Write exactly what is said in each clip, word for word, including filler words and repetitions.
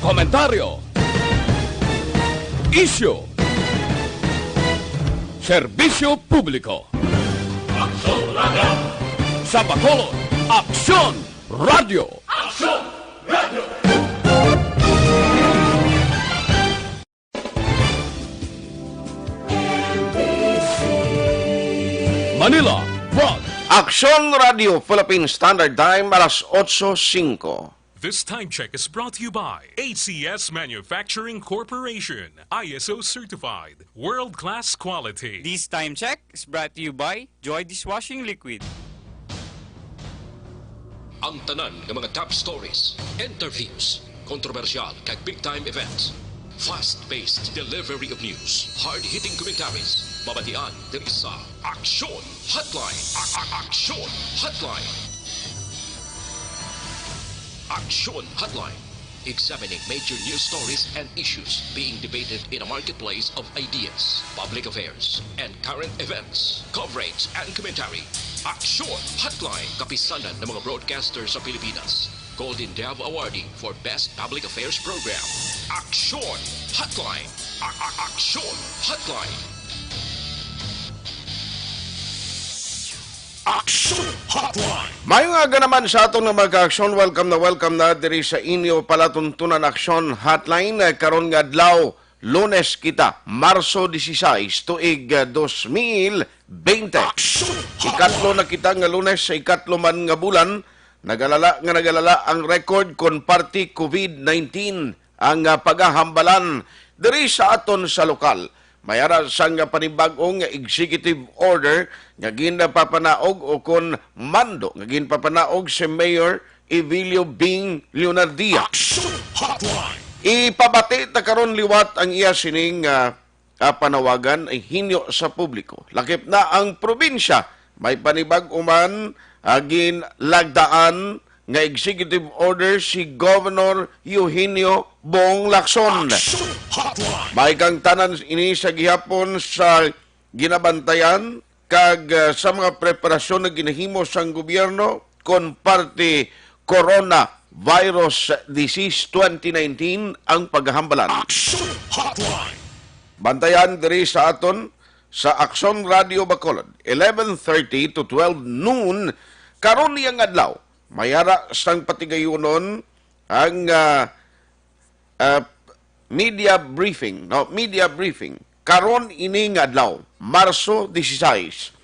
Komentaryo. Isyu. Serbisyo publiko. Aksyon Radio. Sa Bacolod, Aksyon Radio. Aksyon Radio. Manila, Prod. Aksyon Radio Philippine Standard Time, alas otso singko. This time check is brought to you by A C S Manufacturing Corporation, I S O certified, world-class quality. This time check is brought to you by Joy Dishwashing Liquid. Ang tanan nga mga top stories, interviews, kontrobersyal kag big time events, fast-paced delivery of news, hard-hitting commentaries, mabatian diri sa Aksyon Hotline. A- a- Aksyon Hotline. Aksyon Hotline. Examining major news stories and issues being debated in a marketplace of ideas, public affairs, and current events, coverage and commentary. Aksyon Hotline, kapisanan ng mga broadcaster sa Pilipinas. Golden Dove Awardee for Best Public Affairs Program. Aksyon Hotline. A- a- Aksyon Hotline. Aksyon Hotline. Maayong aga naman sa aton nga mga ka-aksyon. Welcome na welcome na diri sa inyo palatuntunan Aksyon Hotline, eh, karon nga adlaw, Lunes kita, Marso dieciséis, tuig, eh, dos mil bente. Aksyon Hotline. Ikatlo na kita nga Lunes sa ikatlo man nga bulan. Nagalala nga nagalala ang record kon parte COVID nineteen ang, ah, pagahambalan diri sa aton sa lokal. May ara sang panibag-o nga executive order nga ginpapanaog o kon mando nga ginpapanaog si Mayor Evelio Bing Leonardia. Action Hotline. Ipabati ta karon liwat ang iya sining, ah, ah, panawagan ay hinyo sa publiko. Lakip na ang probinsya, may panibag-o man, ah, ginlagdaan nga executive order si Governor Eugenio Bong Lacson. Action Hotline. May kang tanan ini sa gihapon sa ginabantayan kag, ah, sa mga preparasyon na ginahimo sang gobyerno kon parte coronavirus disease twenty nineteen ang paghambalan. Action Hotline. Bantayan diri sa aton sa Aksyon Radio Bacolod, eleven thirty to twelve noon karon niyang adlaw. May ara sang patigayunon ang, ah, ah, media briefing, no? Media briefing. Karon ini nga adlaw, Marso dieciséis.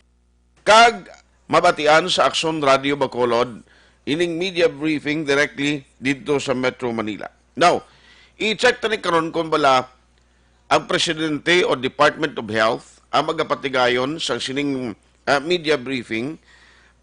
Kag mabatian sa Aksyon Radio Bacolod ining media briefing directly didto sa Metro Manila. Now, i-check ta ni karon kung bala ang presidente o Department of Health ang magapatigayon sa sining, ah, media briefing,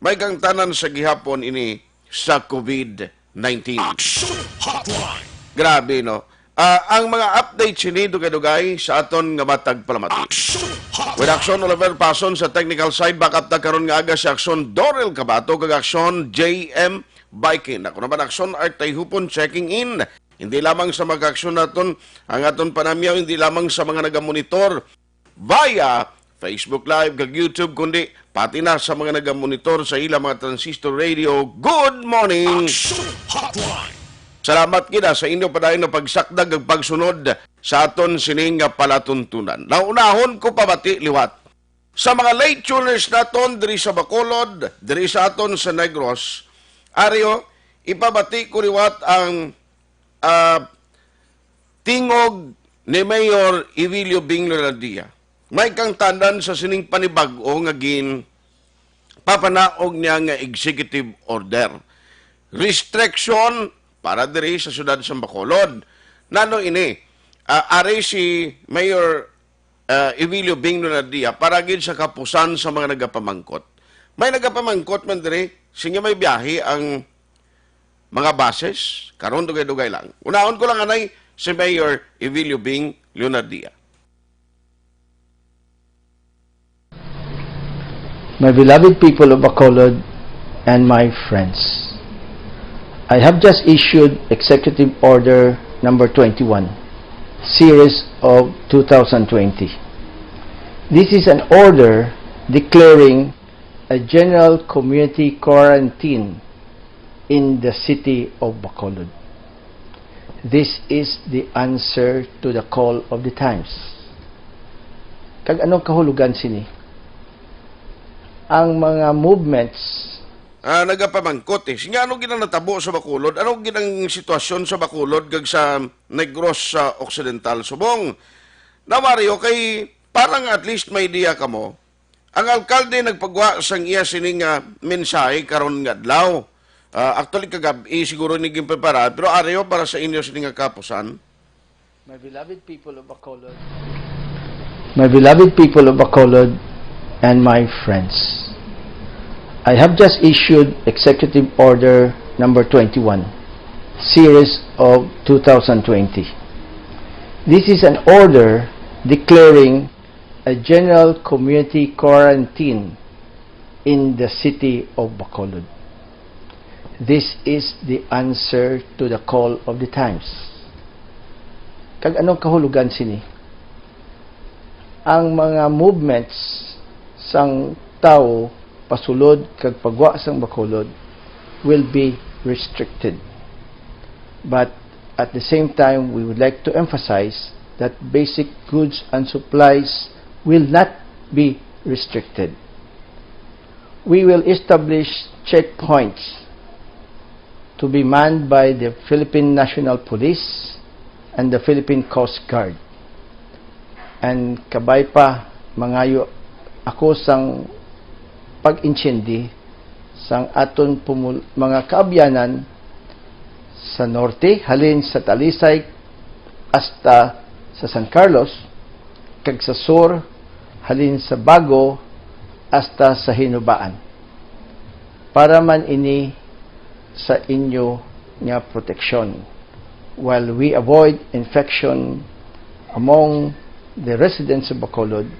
may kangtanan sa gihapon ini sa COVID nineteen. Action Hotline. Grabe, no? Ah, ang mga update sini dugay-dugay sa aton nga matag palamati. Action Hotline. With Action Oliver Pason sa technical side, backup ta karon nga aga si Action Dorel Cabato kag Action J M Bikin. Ako naman Action Art Tayhupon checking in. Hindi lamang sa mga aksyon naton, ang aton panamyaw, hindi lamang sa mga nagamonitor via Facebook Live kag YouTube, kundi pati na sa mga nagamonitor sa ilang mga transistor radio. Good morning! Action Hotline. Salamat gid sa inyo padayon nga pagsakdag ug pagsunod sa aton sining nga palatuntunan. Naunahon ko pabati liwat sa mga late tuners naton diri sa Bacolod, diri sa aton sa Negros. Aryo, ipabati ko liwat ang, ah, tingog ni Mayor Evilio Bing Leonardia. May kangtanan sa sining panibag-o nga ginpapanaog niya nga executive order. Restriction para diri sa siyudad sa Bacolod. Nano ini? Ah, ari si Mayor, ah, Evilio Bing Leonardia para gid sa kapusan sa mga nagapamangkot. May nagapamangkot man diri, sige, may biyahe ang mga buses, karon dugay-dugay lang. Unahon ko lang anay si Mayor Evilio Bing Leonardia. My beloved people of Bacolod and my friends, I have just issued Executive Order number twenty-one, series of two thousand twenty. This is an order declaring a general community quarantine in the city of Bacolod. This is the answer to the call of the times. Kag anong kahulugan sini? Ang mga movements Ah, nagapamangkot eh. Siya, ano gid ang natabo sa Bacolod? Ano gid ang sitwasyon sa Bacolod kag sa Negros sa Occidental? Subong. Na, Mario, kay parang at least may idea kamo. Ang alkalde nagpagwa sang iya sining, ah, mensahe karon nga adlaw. Ah, actually, kagab-i siguro ni ginprepara, pero ari, oh, para sa inyo sining nga kapusan. My beloved people of Bacolod. My beloved people of Bacolod and my friends. I have just issued Executive Order number twenty-one, series of two thousand twenty. This is an order declaring a general community quarantine in the city of Bacolod. This is the answer to the call of the times. Kag anong kahulugan sini? Ang mga movements sang tawo pasulod kag pagwa sang Bacolod will be restricted. But at the same time, we would like to emphasize that basic goods and supplies will not be restricted. We will establish checkpoints to be manned by the Philippine National Police and the Philippine Coast Guard. And kabay pa, mangayo ako sang pag-intindi sang aton pumul-, mga kaabyanan sa norte, halin sa Talisay hasta sa San Carlos, kag sa sur, halin sa Bago hasta sa Hinubaan. Para man ini sa inyo nga proteksyon, while we avoid infection among the residents of Bacolod,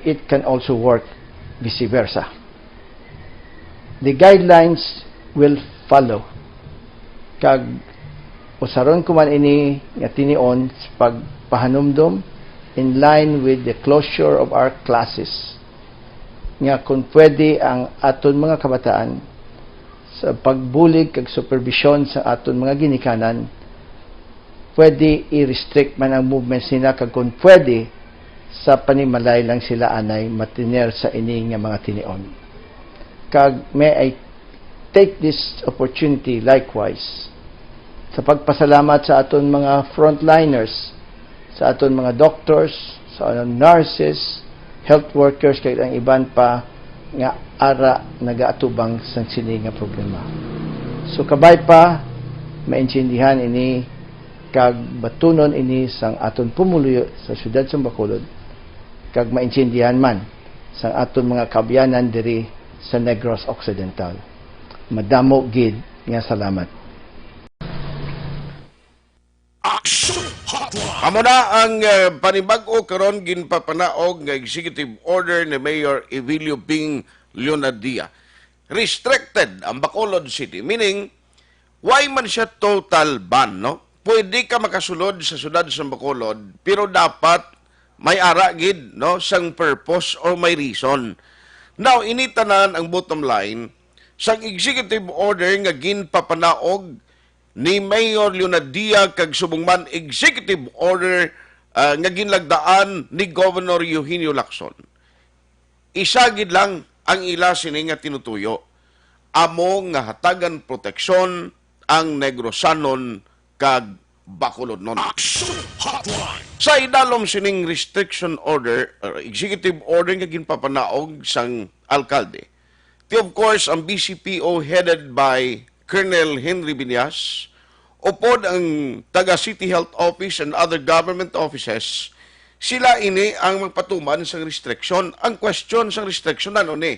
it can also work vice versa. The guidelines will follow, kag usaron ko man ini nga tinion sa pagpahanumdom in line with the closure of our classes, nga kung pwede ang aton mga kabataan sa pagbulig kag superbisyon sa aton mga ginikanan, pwede i-restrict man ang movements nila, kag kung pwede, sa panimalay lang sila anay matiner sa ini nga mga tinion. Kag may I take this opportunity likewise sa pagpasalamat sa aton mga frontliners, sa aton mga doctors, sa aton nurses, health workers, kag ang iban pa nga ara nagaatubang sang sini nga problema. So, kabay pa, maintindihan ini kag batunon ini sang aton pumuluyo sa siyudad sa Bacolod, kag maintindihan man sang aton mga kaabyanan diri sa Negros Occidental. Madamo gid nga salamat. Action Hotline. Amo na ang, eh, panibag-o karon ginpapanaog nga executive order ni Mayor Evelio Bing Leonadia. Restricted ang Bacolod City, meaning, why man siya total ban, no? Pwede ka makasulod sa siyudad sa Bacolod, pero dapat may ara gid, no, sang purpose or may reason. Now, ini tanan ang bottom line sang executive order nga ginpapanaog ni Mayor Leonadia kag subong man executive order, ah, nga ginlagdaan ni Governor Eugenio Lacson. Isa gid lang ang ila sini nga tinutuyo, amo nga hatagan proteksyon ang Negrosanon kag Bacolodnon. Action Hotline. Sa idalom sining restriction order or executive order nga ginpapanaog sang alkalde, ti, of course, ang B C P O headed by Colonel Henry Binyas, upod ang taga City Health Office and other government offices, sila ini ang magpatuman sang restriction. Ang question sang restriction, ano ni?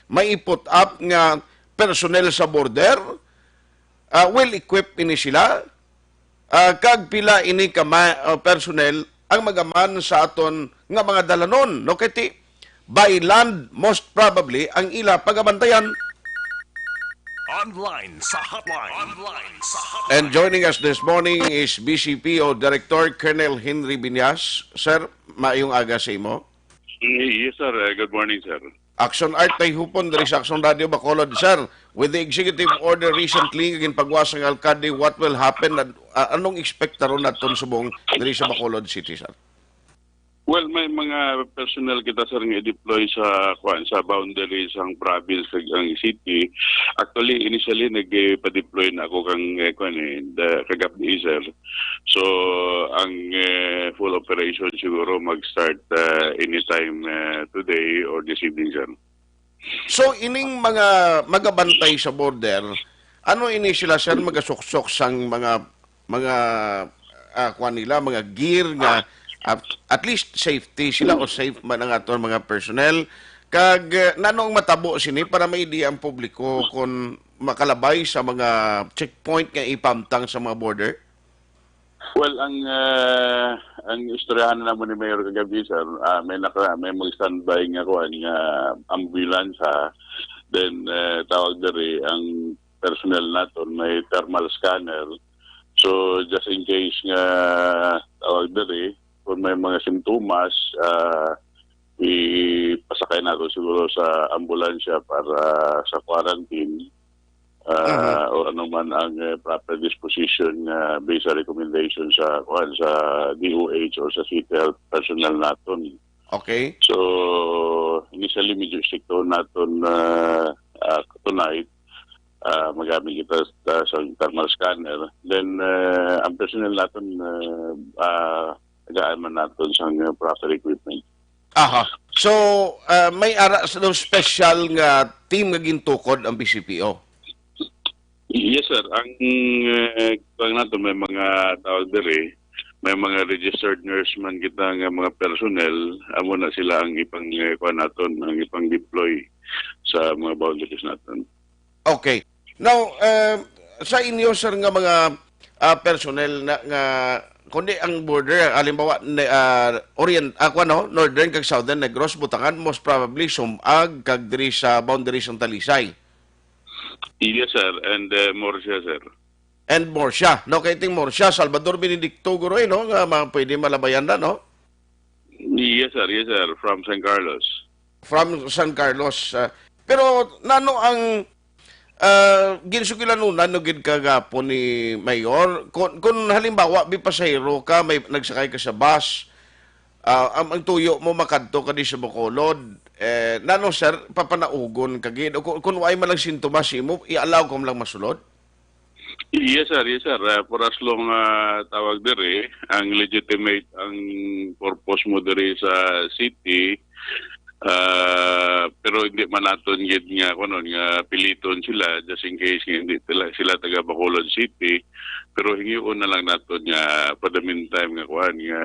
May i-put up nga personnel sa border? Ah, well equipped ini sila? Ah, kag pila ini ka ma-, ah, personnel ang magaman sa aton nga mga dalanon, no? Kay ti, by land, most probably, ang ila pagabantayan. Online sa hotline. Online sa hotline. And joining us this morning is B C P O Director Colonel Henry Binyas. Sir, maayong aga sa imo. Yes, sir. Uh, good morning, sir. Action Art Tayhupon diri sa Action Radio Bacolod, sir. With the executive order recently nga ginpagawa sang alkalde, what will happen? Ad-, ah, anong ekspektaron naton subong diri sa Bacolod City, sir? Well, may mga personnel kita, sir, nga i-deploy sa, kuwan, sa boundary sang province kag ang city. Actually, initially, nagpa-deploy na ako kang, eh, kuwan, eh, the, kagab-i, sir. So, ang, eh, full operation siguro mag-start, ah, anytime, eh, today or this evening, sir. So, ining mga magabantay sa border, ano ini sila, sir, magasuksok sang mga, mga, ah, kuwan nila, mga gear nga at, at least safety sila o safe man ang aton mga personnel? Kag, eh, nanong matabo sini para maidi ang publiko kung makalabay sa mga checkpoint nga ipamtang sa mga border? Well, ang, ah, ang istoryahan na mo ni Mayor kagabi, sir, ah, may naka-, may mag-standby nga kuwan nga ambulansya. Then, eh, tawag diri ang personnel naton may thermal scanner. So, just in case nga tawag diri, kung may mga simptomas, ah, ipasakay nato siguro sa ambulansya para sa quarantine, ah, Mhm. o ano man ang, eh, proper disposition nga based sa recommendation sa, kuwan, sa D O H or sa city health personnel naton. Okay. So, initially, medyo stricto naton, ah, ah, tonight. Ah, magamit kita sa, sa thermal scanner. Then, ah, ang personnel naton, ah, ah, tagaan man naton sang, ah, proper equipment. Aha. So, ah, may ara sa special nga team nga gintukod ang B C P O? Yes, sir. Ang, eh, kuwan nato, may mga tawag diri, may mga registered nurse man kita nga mga personnel, amo na sila ang ipang, eh, kuwan naton, ang ipang-deploy sa mga boundaries naton. Okay. Now, eh, sa inyo, sir, nga mga, ah, personnel na, nga, kundi ang border, halimbawa, ne-, ah, Orient-, ah, kuwan, no? Northern kag Southern Negros, Butangan, most probably, Sumag, kag diri sa boundary sang Talisay. Yes, sir. And, eh, Murcia, sir. And Murcia. No, kay ting Murcia, Salvador Benedicto, guro, eh, no? Nga ma-, pwede malabayan na, no? Yes, sir. Yes, sir. From San Carlos. From San Carlos. Ah, pero nano ang, ah, ginsugilanunan no gid kagapon ni Mayor? Kung, kung halimbawa, may pasahero ka, may nagsakay ka sa bus, ah, ang, ang tuyo mo makadto ka di sa Bacolod, eh, nano, sir, papanaugon ka gid? O kung, kung waay man lang sintomas imo, i-allow ka man lang masulod? Yes, sir. Yes, sir. Ah, for as long, ah, tawag diri, ang legitimate ang purpose mo diri sa city, ah, pero hindi man naton gid nga, kunon, nga piliton sila just in case nga hindi sila, sila taga Bacolod City, pero hingion na lang naton nga for the meantime nga kuan nga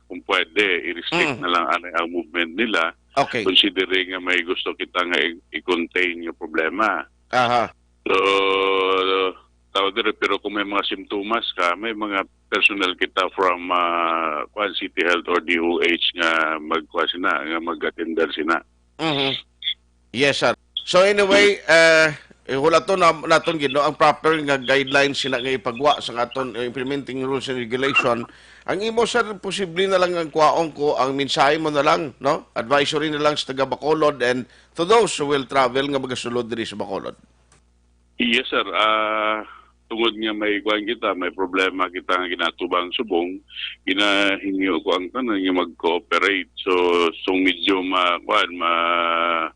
kung pwede i-restrict Mm. na lang ani ang movement nila, Okay. considering nga may gusto kita nga i-, i-contain nga problema. Aha. So, tawag diri, pero kung may mga simptomas ka, may mga personnel kita from, ah, kuan, City Health or D O H nga magkuan sina, nga mag-attender sina. Mhm. Yes, sir. So anyway, eh, hulaton na naton gid, no, ang proper nga guidelines sina nga ipagwa sa aton, eh, implementing rules and regulation. Ang imo, sir, posible na lang ang kwaon ko, ang mensahe mo na lang, no? Advisory na lang sa taga Bacolod and to those who will travel nga magasulod diri sa Bacolod. Yes, sir. Ah, tungod nga may kuan kita, may problema kita nga ginatubang subong, ginahingyo ko ang tanan nga mag-cooperate. So, kung medyo ma-, kuan, ma-,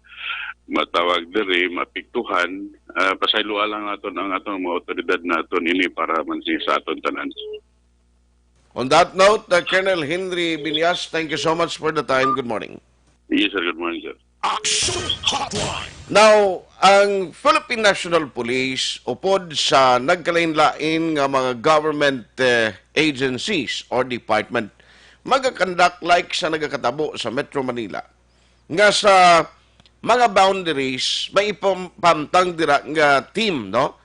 matawag diri, maapektuhan, ah, pasayloa lang naton ang aton mga otoridad naton ini para man siya sa aton tanan. On that note, uh, Colonel Henry Binyas, thank you so much for the time. Good morning. Yes, sir. Good morning, sir. Action Hotline. Now, ang Philippine National Police, upod sa nagkalain-lain nga mga government, eh, agencies or department, magakandak like sa nagakatabo sa Metro Manila, nga sa mga boundaries, may ipam-, pamtang dira nga team, no?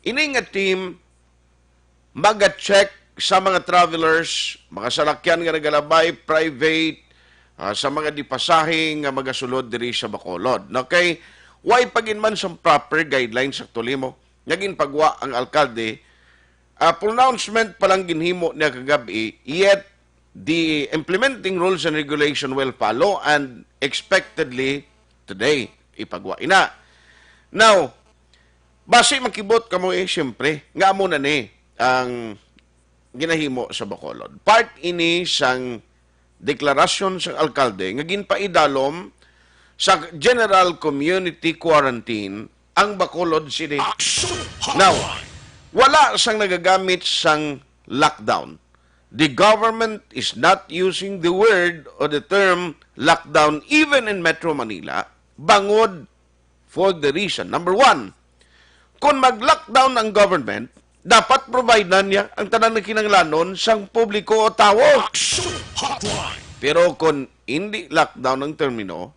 Ini nga team, maga-check sa mga travelers, mga salakyan nga nagalabay, private, ah, sa mga di pasahe nga magasulod diri sa Bacolod. No? Kay, way pa gid man sang proper guidelines actually mo, nga ginpagwa ang alkalde, ah, pronouncement pa lang ginhimo niya kagabi, yet The implementing rules and regulation will follow and expectedly today, ipagwa ina. Now, basi makibot kamo, eh, siyempre, nga amo na ni ang ginahimo sa Bacolod. Part ini sang deklarasyon sang alkalde nga ginpaidalom sa general community quarantine ang Bacolod City. Action Now, Hotline. Wala sang nagagamit sang lockdown. The government is not using the word or the term lockdown even in Metro Manila, bangod for the reason. Number one, kung mag-lockdown ang government, dapat provide na niya ang tanan nga kinahanglanon sang publiko o tawo. Action Hotline. Pero kung hindi lockdown ang termino,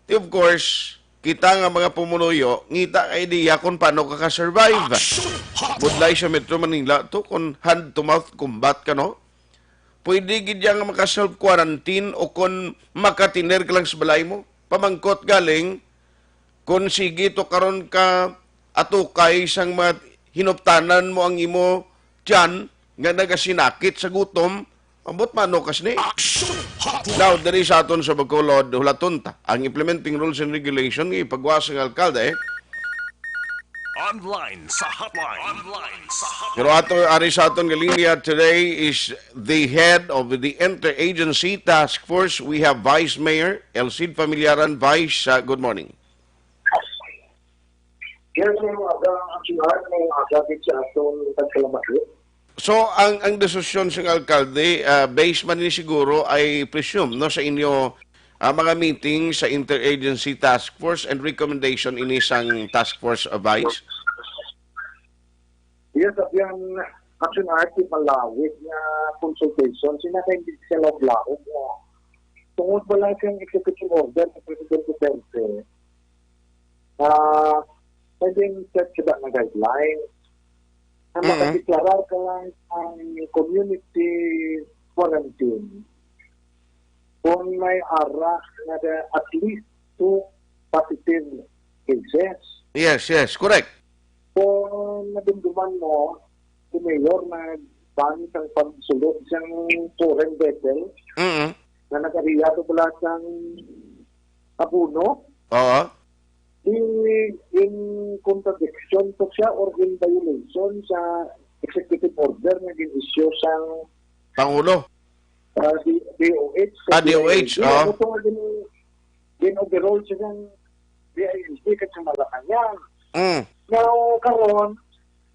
di, of course, kita nga mga pumunuyo, ngita ka idea kung paano ka ka-survive. Action Hotline. Budlay sa Metro Manila to, kung hand-to-mouth combat ka, no? Pwede gid ya nga maka-self-quarantine o kung makatiner ka lang sa balay mo. Pamangkot galing, kung sige to karon ka atukay sang mga hinuptanan mo ang imo tiyan nga nagasinakit sa gutom, ambot mano kas ni. Action Hotline. Now, diri sa aton sa Bacolod, hulaton ta ang implementing rules and regulation nga ipagwa sang alkalde. Online sa hotline. Online sa hotline. Pero ato, ari sa aton nga linya today is the head of the Interagency Task Force. We have Vice Mayor Elcid Familiaran. Vice, uh, good morning. Yes, sir. Aga, ang sulat mo, aga, sa atong pagkalamat. So, ang, ang desisyon sa alkalde, ah, based man ni siguro, I presume, no, sa inyo, ah, mga meeting sa Interagency Task Force and recommendation ini sang Task Force, ah, Vice? Yes, abyan, Action Art, malawig nga consultation. Sinakay hindi siya laog-laog mo. Tungod wala siyang executive order sa Presidente Duterte, ah, pwedeng set sila nga guidelines. Ang Mm. makadeklarar ka lang ang community quarantine kung may ara nga the, at least two positive cases. Yes, yes, correct. Kung nadumduman mo, si Mayor nag-ban sang pagsulod sang foreign vessel Mm. na nag-ariya to bala sang abono, Oo. in, in contradiction to siya or in violation sa executive order nga gin-issue sang Pangulo. Ah, D-, D O H, sa Ah, D O H, D I L G. Oo. Ito nga gin-, gin-overrule siya ng D I L G kasi Malacañang. Mm. Now, karon,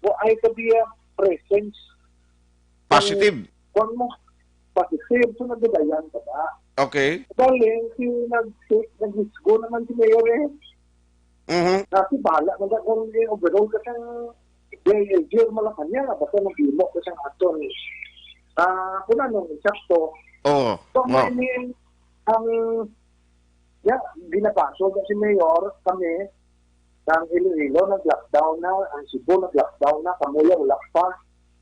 wa ay ka diya presence. Positive. Kung mo, positive, so nagdudayan ka ba? Okay. Galing, si nag-, nag-isgo naman si Mayor eh. Mhm. Kasi bahala man ka kung i-overrule ka sang D I L G o Malacañang, basta naghimo ka sang aton. Ah, kung anong eksakto. Oo. So, Wow. meaning, ang, ya, ginabasol na si Mayor, kami, ang Iloilo, nag-lockdown na, ang Cebu, nag-lockdown na, kamo ya, wala pa.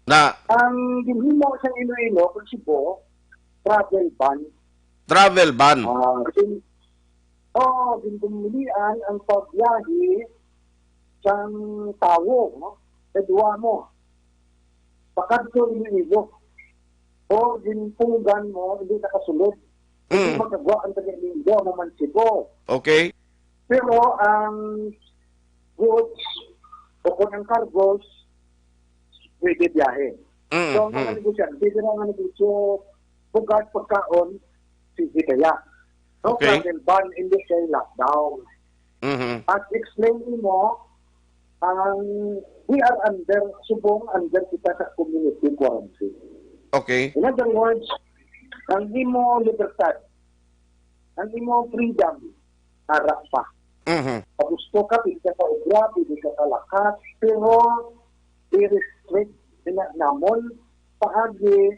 Na. Ang ginhimo sang Iloilo, kung Cebu, travel ban. Travel ban. Ah, sin-, Oo, ginpumilian ang pagbiyahe sang tawo, no? Sa duwa mo. Pakadto Iloilo. O ginpunggan mo, hindi nakasulod. Hindi Mm. makagwa ang taga Iloilo, mo man Cebu. Okay. Pero ang goods, o kung ang cargos, pwede biyahe. Mm, So, ang mga mm. negosyante, dira nga negosyo, bugad, pagkaon, sige kaya. No Okay. travel ban, hindi kay lockdown. Mhm. As explain mo, ang, we are under, subong under kita sa community quarantine. Okay. In other words, ang imo libertad, ang imo freedom, ara pa. Mhm. Pag gusto ka, pwede ka sa obra, pwede ka sa lakas, pero i-restrict na namon paagi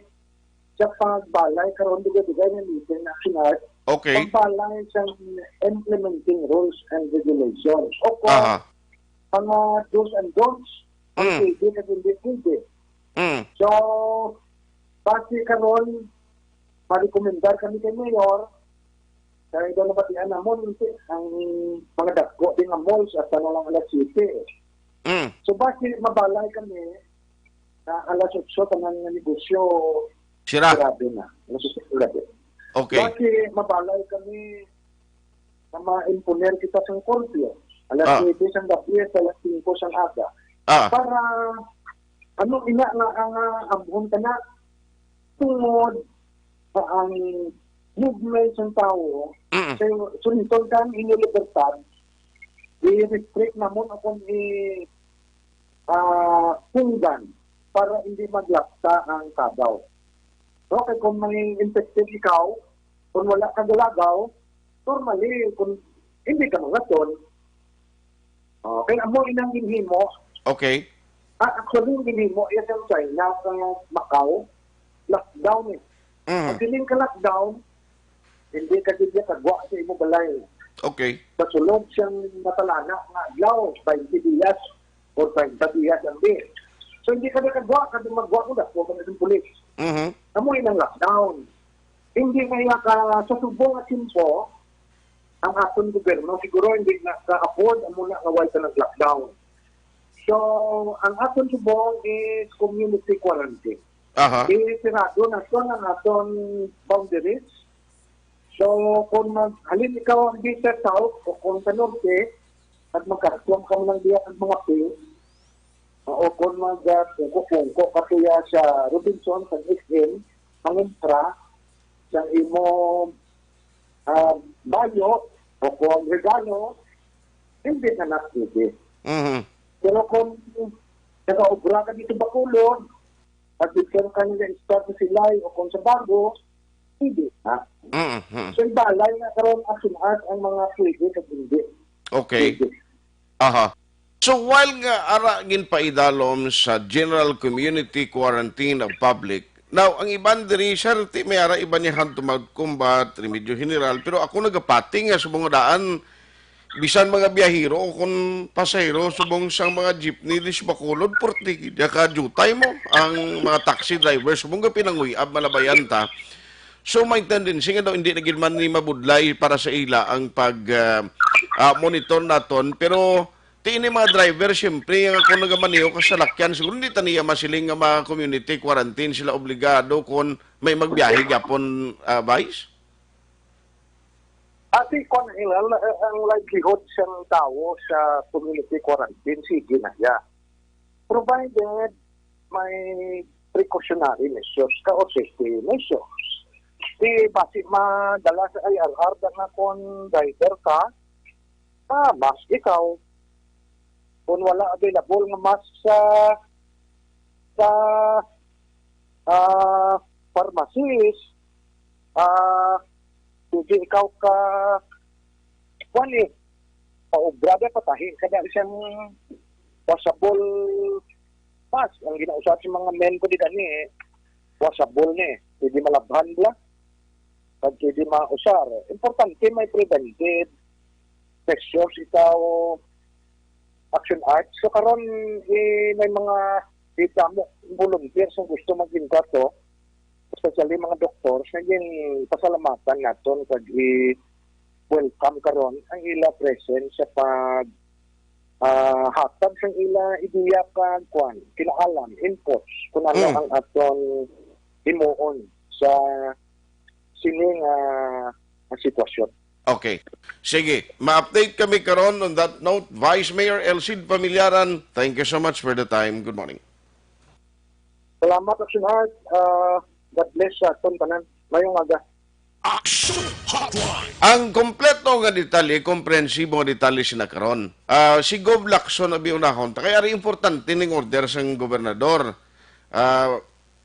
sa pagbalay karon, dugay-dugay na meeting na Action Art, Okay. pagbalay sa implementing rules and regulations. O kung Aha. mga do's and don'ts, ang Mm. pwede at hindi pwede. Mm. So, base karon, ma-recommendar kami kay Mayor, kay daw nabatian namon, ang mga dagko din nga malls, hasta na lang alas siyete. Mm. So, base mabalay kami, na alas otso, tanan nga negosyo, Sira. Grabe na. Nasusunod. Okay. Kasi mabalay kami na ma-imponer kita sang curfew. Alas Ah. nuebe sang gabi sa alas singko sang aga. Ah. Para, ano, ina nga ang, ah, amhon ka na, tungod sa ang movement sang tawo, Mm. sa sunton ka ang inyong libertad, i-restrict namon o kung i-, ah, punggan para hindi maglapta ang kadaw. No? Kay kung may infected ikaw, kung wala ka galagaw, normally, kung hindi ka mangaton, okay, amo inang ginhimo. Okay. Ah, actually, ang ginhimo, yes, ang China, sa Macau, lockdown eh. Mm. Pag siling ka lockdown, hindi ka gid kagwa sa imo balay. Okay. Sa sulod siyang matalana nga adlaw, twenty dias or thirty dias ang di. So, hindi ka na kagwa, kag magwa ko na, huwag ka na ng pulis. Mhm. Amo inang lockdown. Hindi kaya ka sa subong nga tiyempo, ang aton gobyerno, siguro hindi na ka-afford ang muna nga way ka nag-lockdown. So, ang aton subong is community quarantine. Aha. Isirado na to ang aton boundaries. So, kung mag-, halin ikaw ang di sa south o kung sa norte, at magkaswam ka man lang diya ang mga pin, o kung mag-, ah, pungko-pungko ka tuya sa Robinson, sa S M, ang infra, sa imo, ah, bayo, o kung regalo, hindi na na pwede. Mhm. Pero kung nag-aobra ka dito Bacolod, at dito ka nag-start sa Silay o kung sa Bago, hindi na. Mhm. So, ibalay na karon action art ang mga pwede kag hindi. Okay. Pwede. Aha. So, while nga ara ginpaidalom sa general community quarantine of public, now, ang iban diri, sir, ti may ara iban niya hand-to-mouth combat, remedyo general, pero ako nagapati nga subong nga daan, bisan mga biyahero o kon pasahero subong sang mga jeepney di sa Bacolod, purti gid ka jutay mo ang mga taxi driver subong nga pinanguyab malabayan ta. So, may tendency nga daw hindi na gid man ni mabudlay para sa ila ang pag, ah, ah, monitor naton. Pero ti ini mga driver, siyempre, nga kung nagamaneho ka sa lakyan, siguro hindi ta niya masiling nga mga community quarantine sila obligado kung may magbiyahe gyapon, ah, Vice? Ati kon hilal, eh, ang livelihood sang tawo sa community quarantine, sige na ya. Provided may precautionary measures ka or safety measures. Di basi madala sa I R R da nga kon driver ka, ah, mask ikaw. Kung wala available nga mask sa, sa, ah, pharmacies, ah, sige ikaw ka, kuwan eh, paobra ba, patahi ka na isang washable mask. Ang ginausap sa mga men ko di gani eh, washable ni, pwede malabhan bla, pag pwede mausar. Importante may preventive measures ikaw, action art. So karon, eh, may mga kita mo volunteers nga gusto mag-intato, especially mga doctors, nga gin pasalamatan naton kag i-welcome karon ang ila presence sa pag, ah, hatag sang ila ideya kag kwan, kinaalam, inputs, kung ano Mm. ang aton himuon sa sini nga, nga sitwasyon. Okay. Sige, ma-update kami karon on that note. Vice Mayor Elcid Familiaran, thank you so much for the time. Good morning. Salamat, Action Art. Ah, God bless sa aton tanan. Mayong aga. Action Hotline. Ang kompleto nga detalye, komprensibo nga detalye sina karon. Ah, si Gov Lacson abi unahon, ta kay ari importante ning order sang gobernador. Ah,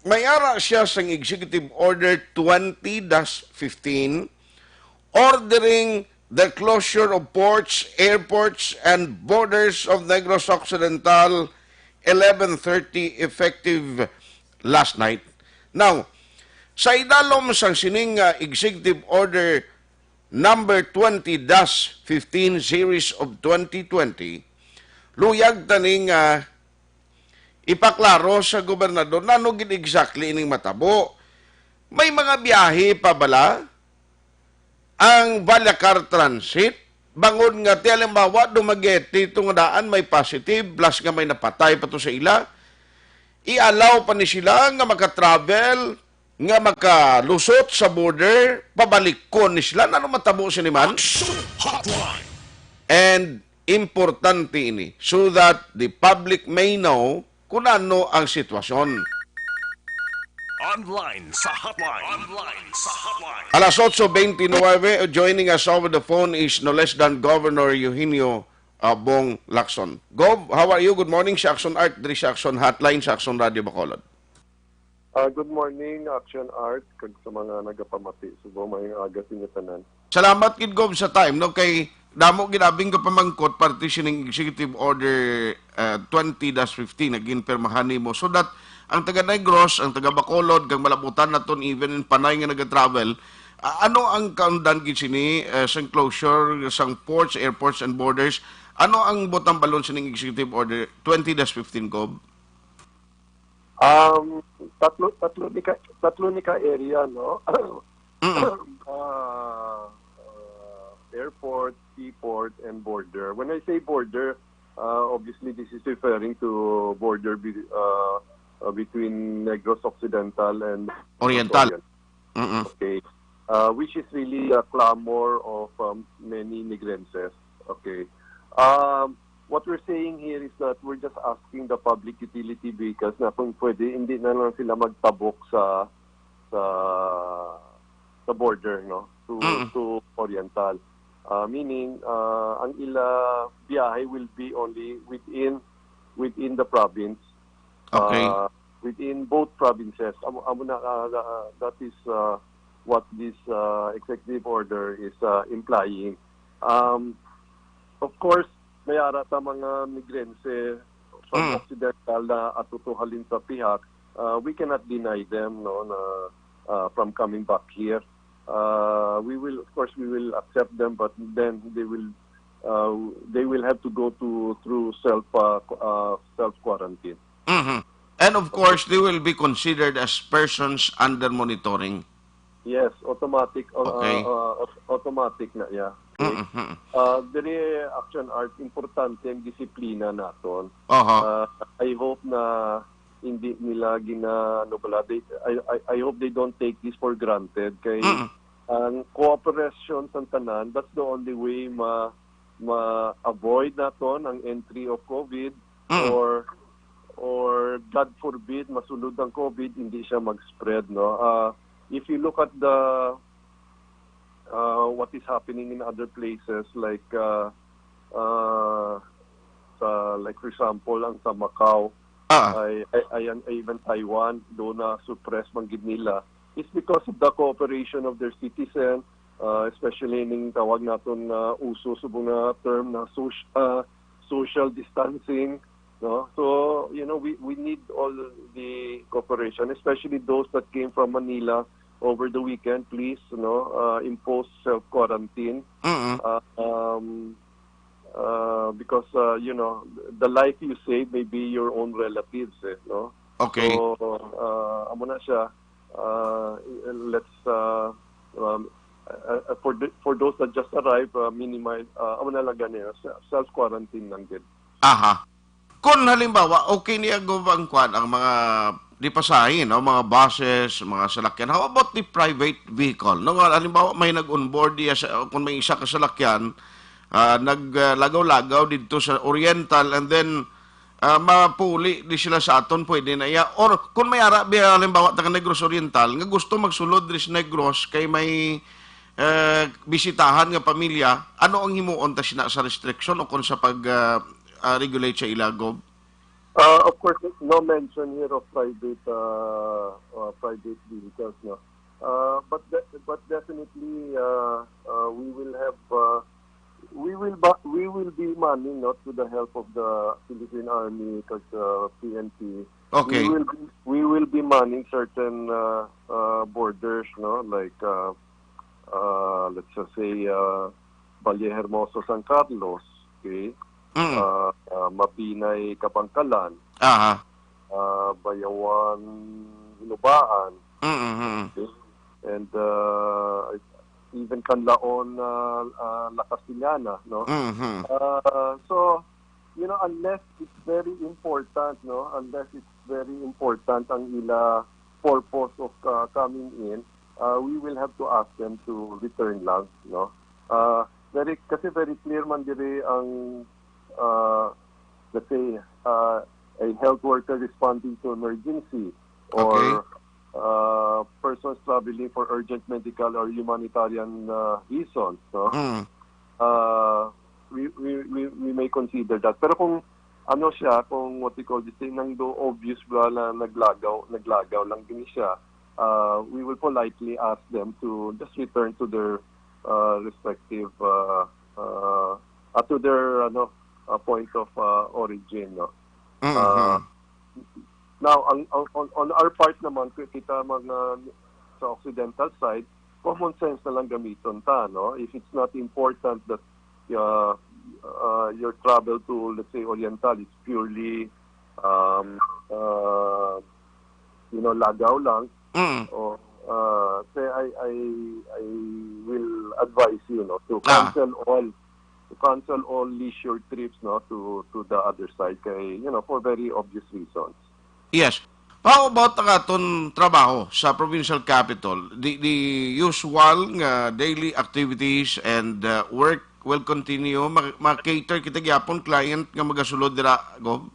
may ara siya sang Executive Order twenty dash fifteen, ordering the closure of ports, airports, and borders of Negros Occidental, eleven thirty, effective last night. Now, sa idalom sang sining, ah, Executive Order number twenty dash fifteen series of twenty twenty, luyag ta ning, ah, ipaklaro sa gobernador nano gid exactly ining matabo. May mga biyahe pa bala ang Vallacar Transit, bangod nga ti halimbawa, Dumaguete, ito nga daan may positive, plus nga may napatay pa to sa ila, i-allow pa ni sila nga maka-travel nga makalusot sa border, pabalikon ni sila. Ano matabo sini man? Action Hotline. And importante ini so that the public may know kung ano ang sitwasyon. Online sa hotline. Online sa hotline. Alas otso bente nuebe, joining us over the phone is no less than Governor Eugenio, uh, Bong Lacson. Gov, how are you? Good morning sa Action Art, diri sa Action Hotline sa Action Radio Bacolod. Ah, good morning, Action Art, kag sa mga nagapamati. Subo, maayong aga sa inyo tanan. Salamat gid, Gov, sa time, no? Kay damo gid abi nga pamangkot parte sining Executive Order, ah, twenty dash fifteen nga ginpirmahan nimo. So that ang taga Negros, ang taga Bacolod, kag malabutan naton even in Panay nga nagatravel, ah, ano ang kaundan gid sini, ah, sang closure sang ports, airports, and borders? Ano ang butang balon sining Executive Order twenty dash fifteen, Gov? Um, tatlo, tatlo ni ka, tatlo ni ka area, no? Mm. Ah, ah, airport, seaport, and border. When I say border, uh, obviously this is referring to border be, uh, uh, between Negros Occidental and Oriental. Oriental. Mm-mm. Okay. Uh, which is really a clamor of, um, many Negrenses. Okay. Um, what we're saying here is that we're just asking the public utility vehicles na kung pwede, hindi na lang sila magtabok sa sa sa border, no, to Mm. to Oriental. Uh, meaning, uh, ang ila biyahe will be only within within the province, Okay. uh, within both provinces. Amo, amo na, uh, uh, that is, uh, what this, uh, executive order is, uh, implying. Um, of course, may ara ta mga Negrense from Mm. Occidental na ato to halin sa pihak. Uh, we cannot deny them, no, na, uh, from coming back here. Uh, we will, of course, we will accept them, but then they will, uh, they will have to go to through self, uh, qu- uh, self quarantine. Mhm. And of course, they will be considered as persons under monitoring. Yes, automatic, uh, Okay. uh, uh, automatic na, yeah. Okay. Mm-mm, mm-mm. Uh, diri, Action Art, importante ang disiplina naton. Aha. Uh, I hope na hindi nila gina-, ano pala, they, I, I, I hope they don't take this for granted. Kay Mm. ang cooperation sa tanan, that's the only way ma-, ma-avoid naton ang entry of COVID Mm. or, or God forbid, masulod ang COVID, hindi siya mag-spread, no? Ah, if you look at the, ah, what is happening in other places like, ah, ah, sa, like, for example, ang sa Macau, Ah. ay, ay, ay, and even Taiwan, doon na suppress man gid nila. It's because of the cooperation of their citizen, uh, especially ning tawag naton nga uso subong nga term na soc-, uh, social distancing, no? So, you know, we, we need all the cooperation, especially those that came from Manila over the weekend. Please, no, uh, impose self-quarantine. Mm-mm. Uh, um, uh, because, uh, you know, the life you save may be your own relatives, eh, no? Okay. So, uh, amo na siya. Uh, let's, uh, um, uh, uh, for the, for those that just arrived, uh, minimize, uh, amo na lang gani, uh, se-, self-quarantine lang din. Aha. Kung halimbawa, okay niya, Gov, ang kwan, ang mga di pasahin, no? Mga buses, mga salakyan. How about the private vehicle? No, nga, halimbawa, may nag-onboard diya sa, kung may isa ka salakyan, ah, nag, ah, lagaw-lagaw didto sa Oriental, and then, ah, mapuli di sila sa aton, pwede na iya. Or kung may ara, bi-, halimbawa, taga Negros Oriental, nga gusto magsulod diri sa Negros, kay may, eh, bisitahan nga pamilya, ano ang himuon ta sina sa restriction o kung sa pag, ah, ah, regulate sa ila, Gov? Uh, of course, no mention here of private, uh, uh, private vehicles, no. Uh, but de-, but definitely, uh, uh, we will have, uh, we will ba-, we will be manning, no, to the help of the Philippine Army, 'cause, uh, P N P. Okay. We will be, we will be manning certain, uh, uh, borders, no, like, uh, uh, let's just say, uh, Valle Hermoso, San Carlos, okay? Mm. Uh, uh, Mabinay, Kabankalan, Aha. uh, Bayawan, Hinubaan, Mm, mm. okay? And, uh, even Canlaon, uh, uh, La Castellana, no? Mm, mm. Uh, so, you know, unless it's very important, no? Unless it's very important ang ila, purpose of uh, coming in, uh, we will have to ask them to return lang, no? Uh, very, kasi very clear man diri ang, uh, let's say, uh, a health worker responding to emergency or Okay. uh, persons traveling for urgent medical or humanitarian uh, reasons, no? Mm. Uh, we, we, we, we may consider that. Pero kung ano siya, kung what we call this thing, nang do obvious ba na naglagaw, naglagaw lang din siya, uh, we will politely ask them to just return to their uh, respective uh, uh, uh, to their ano uh, point of uh, origin, no? Mm-hmm. Uh, now, ang, ang on, on our part naman, kita mga sa occidental side, common sense na lang gamiton ta, no? If it's not important that uh, uh, your travel to, let's say, Oriental is purely um, uh, you know, lagaw lang, Mm. o uh, say I I I will advise you, no, to Ah. cancel all to cancel all leisure trips, no, to to the other side kay, you know, for very obvious reasons. Yes. How about ang aton trabaho sa provincial capital? The, the usual nga daily activities and uh, work will continue. Ma-, ma-cater kita gyapon client nga magasulod dira, Gob?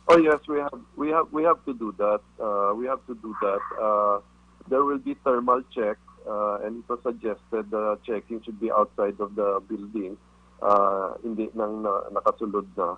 Oh yes, we have we have we have to do that. Uh, we have to do that. Uh, there will be thermal check, uh, and it was suggested the checking should be outside of the building. Uh, hindi nang na, nakasulod na.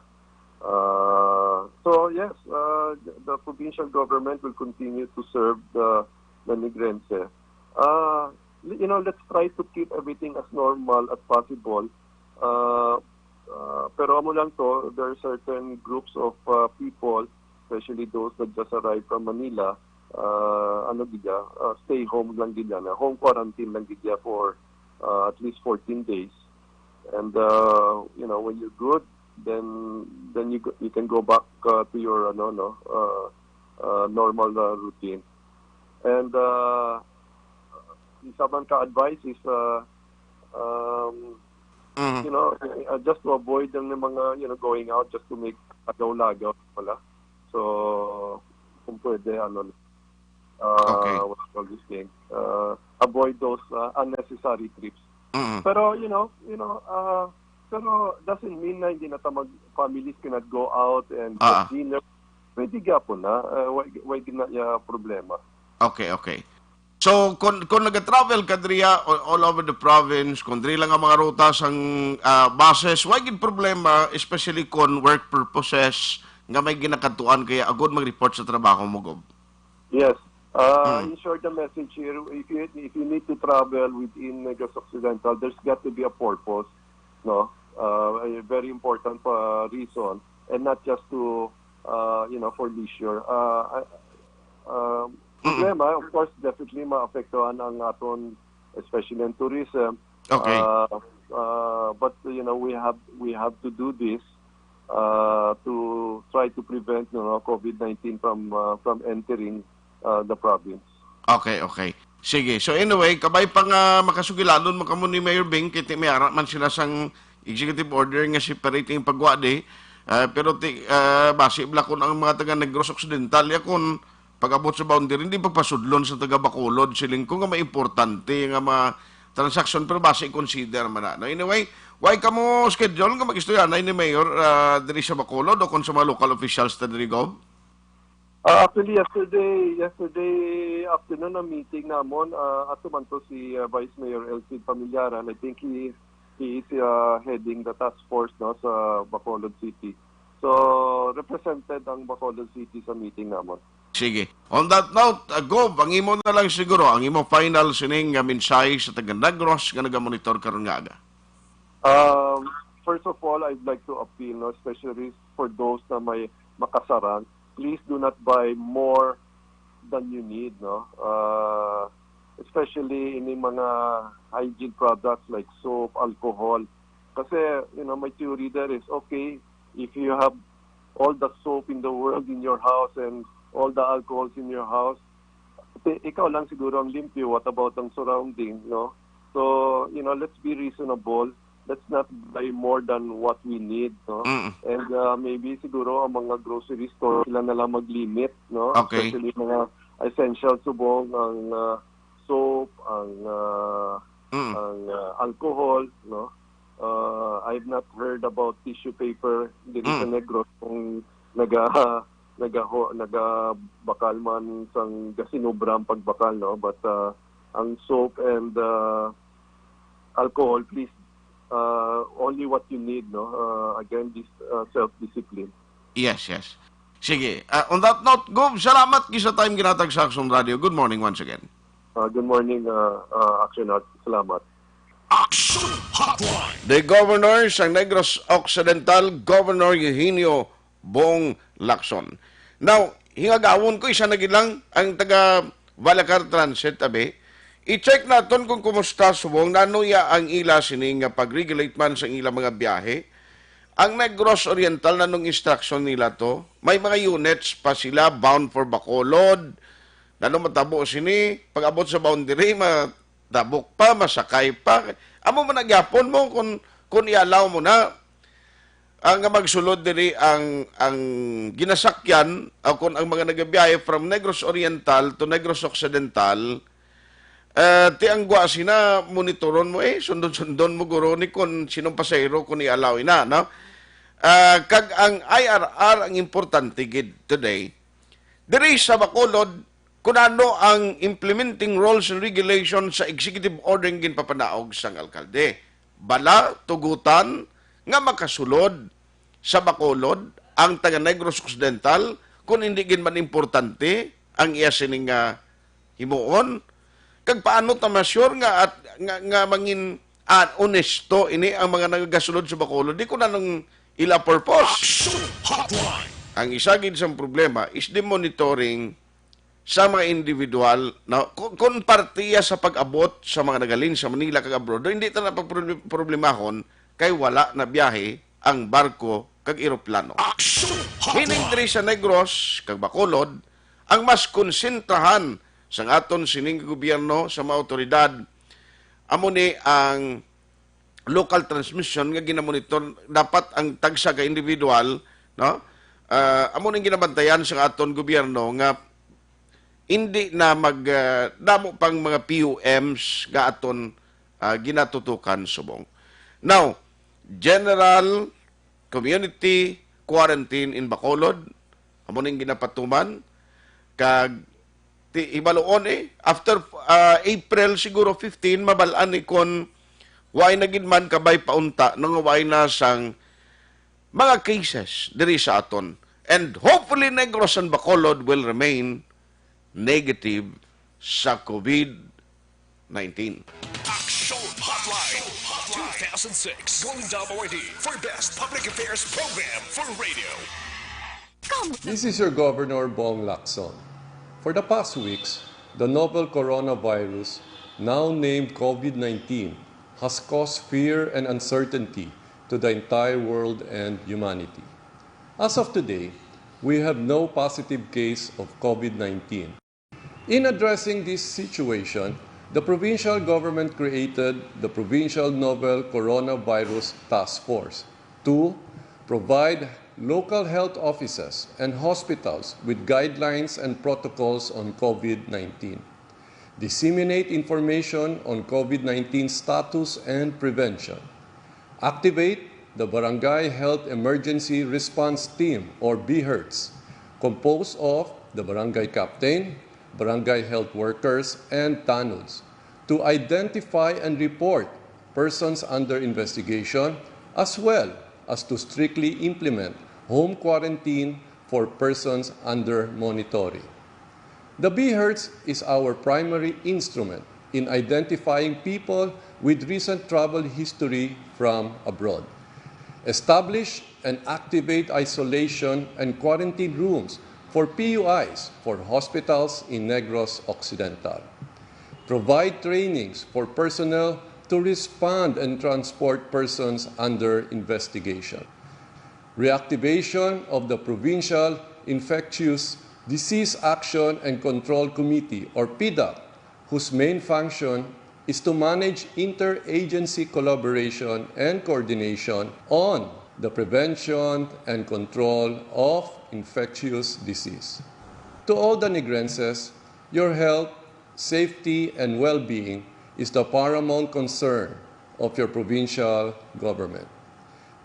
Uh, so yes, uh, the provincial government will continue to serve the the migrantes. Uh, you know, let's try to keep everything as normal as possible. Uh, uh, pero amo lang to, there are certain groups of uh, people, especially those that just arrived from Manila, uh, ano gid ya, uh, stay home lang gid ya, na home quarantine lang gid ya for uh, at least fourteen days. And uh, you know, when you're good, then then you go, you can go back uh, to your ano no uh, uh, normal uh, routine. And uh, isa man ka advice is uh, um, Mhm. you know, uh, just to avoid ang mga, you know, going out just to make lagaw-lagaw wala. So kung pwede ano uh, Okay. what do you call this thing? Uh, avoid those uh, unnecessary trips. Mm. Pero you know, you know, uh, pero doesn't mean na hindi na ta mag families cannot go out and Ah. have dinner. Pwede gyapon na. Uh, why why gid na iya problema? Okay, okay. So, kung, kung nag-travel ka diriya all, all over the province, kung diri lang ang mga ruta sang ah, buses, why gid problema, especially kung work purposes nga may ginakadtuan kaya agud mag-report sa trabaho mo, Gob? Yes. Uh, Hmm. In short, the message here, if you if you need to travel within Negros Occidental, there's got to be a purpose, no? Uh, a very important uh, reason, and not just to, uh, you know, for leisure. Uh, I- um, Mm-mm. Problema, of course, definitely maapektuhan ang aton, especially ang tourism. Okay. Uh, uh, but you know, we have we have to do this uh, to try to prevent, you know, COVID nineteen from uh, from entering uh, the province. Okay, okay. Sige. So anyway, kabay pa nga makasugilanon mo kamo ni Mayor Bing, kay may ara man sila sang executive order nga separating pagwadi. Ah, pero ti, ah, basi bala kun ang mga taga Negros Occidental ya kun pag-abot sa boundary, hindi pagpasudlon sa taga Bacolod, siling ko nga may importante nga mga transaksyon, pero basi consider man na. No? Anyway, why kamo schedule nga mag-istorya na ni Mayor ah, diri sa Bacolod o kung sa mga local officials ta diri, Gob? Uh, actually, yesterday, yesterday afternoon ang meeting namon, uh, ato man to si uh, Vice Mayor Elcid Familiaran. I think he he is uh, heading the task force no sa Bacolod City. So, represented ang Bacolod City sa meeting namon. Sige. On that note, uh, Gob, ang imo na lang siguro, ang imo final sining nga mensahe sa taga Negros nga nagamonitor karon nga aga. Um, first of all, I'd like to appeal, no, especially for those na may makasarang, please do not buy more than you need, no? Uh, especially in yung mga hygiene products like soap, alcohol. Kasi, you know, my theory there is, okay, if you have all the soap in the world in your house and all the alcohols in your house, ti- ikaw lang siguro ang limpyo. What about ang surrounding, no? So, you know, let's be reasonable. Let's not buy more than what we need, no? Mm. And uh, maybe siguro ang mga grocery store, sila na lang mag-limit, no? Okay. Especially mga essential subong ang, ah, soap, ang, ah, Mm. ang, ah, alcohol, no? Uh, I've not heard about tissue paper diri sa Mm. Negros kung naga naga nagabakal man sang gasinubra ang pagbakal, no? But, uh, ang soap and, uh, alcohol, please, uh, only what you need, no? Uh, again, this, uh, self-discipline. Yes, yes. Sige. Ah, on that note, Gov, salamat kay sa time ginatag sa Aksyon Radio. Good morning once again. Uh, good morning, uh, uh, Action Hot. Salamat. Action Hotline. The Governor sang Negros Occidental, Governor Eugenio Bong Lacson. Now, hingagawon ko, isa na gid lang ang taga Valacar Transit, abi. I-check naton kung kumusta subong, nano ya ang ila sini nga pag-regulate man sa ila mga biyahe. Ang Negros Oriental, nanong instruction nila to? May mga units pa sila bound for Bacolod. Nano matabo sini? Pag-abot sa boundary, matabok pa, masakay pa. Amo man na gyapon mo kung, kung i-allow mo na, ah, nga magsulod diri ang, ang ginasakyan, o kung ang mga nagabiyahe from Negros Oriental to Negros Occidental, eh, ti ang gwa sina monitoron mo, eh, sundon-sundon mo guro ni kung sinong pasahero kung i-allow ina, no? Ah, kag ang I R R ang importante gid today. Diri sa Bacolod, kung ano ang implementing rules and regulations sa executive order nga ginpapanaog sang alkalde. Bala, tugutan nga makasulod sa Bacolod ang taga Negros Occidental kung hindi gid man importante ang iya sining nga himuon? Kag paano ta ma-sure nga at, nga, nga mangin, ah, onesto ini ang mga nagagasulod sa Bacolod? Di ko na nung ila purpose. Action Hotline. Ang isa gid sang problema is the monitoring sa mga individual, no? Kung, kung parte ya sa pag-abot sa mga nagalin sa Manila kag abroad, hindi ta na pagproble-, problemahon kay wala na biyahe ang barko kag eroplano. Action Hining Hotline. Diri sa Negros kag Bacolod, ang mas konsentrahan sang aton sining gobyerno sa mga awtoridad amo ni ang local transmission nga ginamonitor. Dapat ang tagsa ka individual, no? Ah, amo ning ginabantayan sa aton gobyerno nga hindi na mag, ah, damo pang mga P U Ms nga aton, ah, ginatutukan subong. Now, general community quarantine in Bacolod, amo ning ginapatuman, kag ti, hibaluon, eh, after, ah, April siguro fifteen, mabal-an ni kon way na gid man kabay paunta, no, nga way na sang mga cases diri sa aton. And hopefully, Negros and Bacolod will remain negative sa COVID nineteen. Action Hotline. two thousand six Golden Dome Awardee for Best Public Affairs Program for Radio. This is your Governor, Bong Lacson. For the past weeks, the novel coronavirus, now named COVID nineteen, has caused fear and uncertainty to the entire world and humanity. As of today, we have no positive case of COVID nineteen. In addressing this situation, the provincial government created the Provincial Novel Coronavirus Task Force to provide local health offices and hospitals with guidelines and protocols on COVID nineteen, disseminate information on COVID nineteen status and prevention, activate the Barangay Health Emergency Response Team, or BHERTs, composed of the barangay captain, barangay health workers, and tanods, to identify and report persons under investigation, as well as to strictly implement home quarantine for persons under monitoring. The BHERTs is our primary instrument in identifying people with recent travel history from abroad. Establish and activate isolation and quarantine rooms for P U Is for hospitals in Negros Occidental. Provide trainings for personnel to respond and transport persons under investigation. Reactivation of the Provincial Infectious Disease Action and Control Committee, or PIDAC, whose main function is to manage interagency collaboration and coordination on the prevention and control of infectious disease. To all the Negrenses, Your health, safety, and well-being is the paramount concern of your provincial government.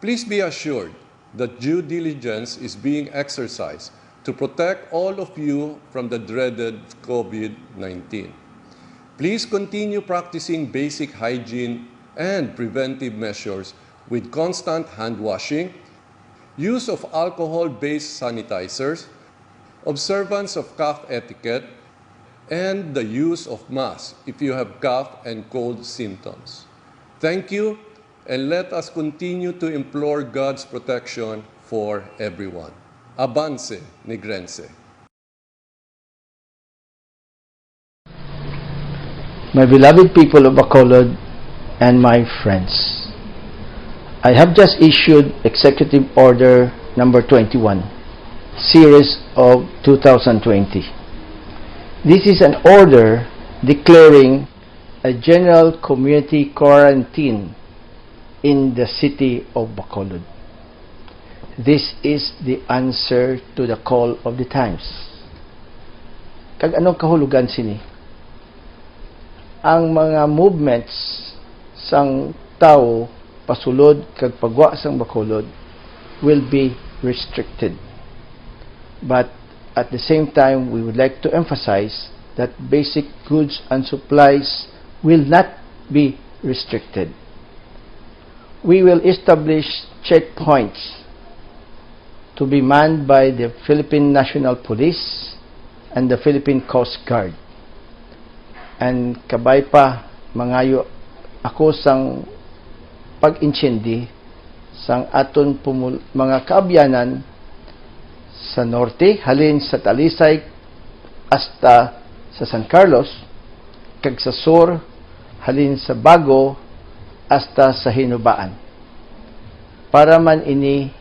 Please be assured that due diligence is being exercised to protect all of you from the dreaded COVID nineteen. Please continue practicing basic hygiene and preventive measures with constant hand washing, use of alcohol-based sanitizers, observance of cough etiquette, and the use of masks if you have cough and cold symptoms. Thank you, and let us continue to implore God's protection for everyone. Avance, Negrense. My beloved people of Bacolod and my friends, I have just issued Executive Order number twenty-one, series of two thousand twenty. This is an order declaring a general community quarantine in the city of Bacolod. This is the answer to the call of the times. Kag anong kahulugan sini? Ang mga movements sang tawo pasulod kag pagwa sang Bacolod will be restricted. But at the same time, we would like to emphasize that basic goods and supplies will not be restricted. We will establish checkpoints to be manned by the Philippine National Police and the Philippine Coast Guard. And kabay pa, mangayo ako sang pag-intindi sang aton pumul-, mga kaabyanan sa norte, halin sa Talisay hasta sa San Carlos, kag sa sur, halin sa Bago hasta sa Hinubaan. Para man ini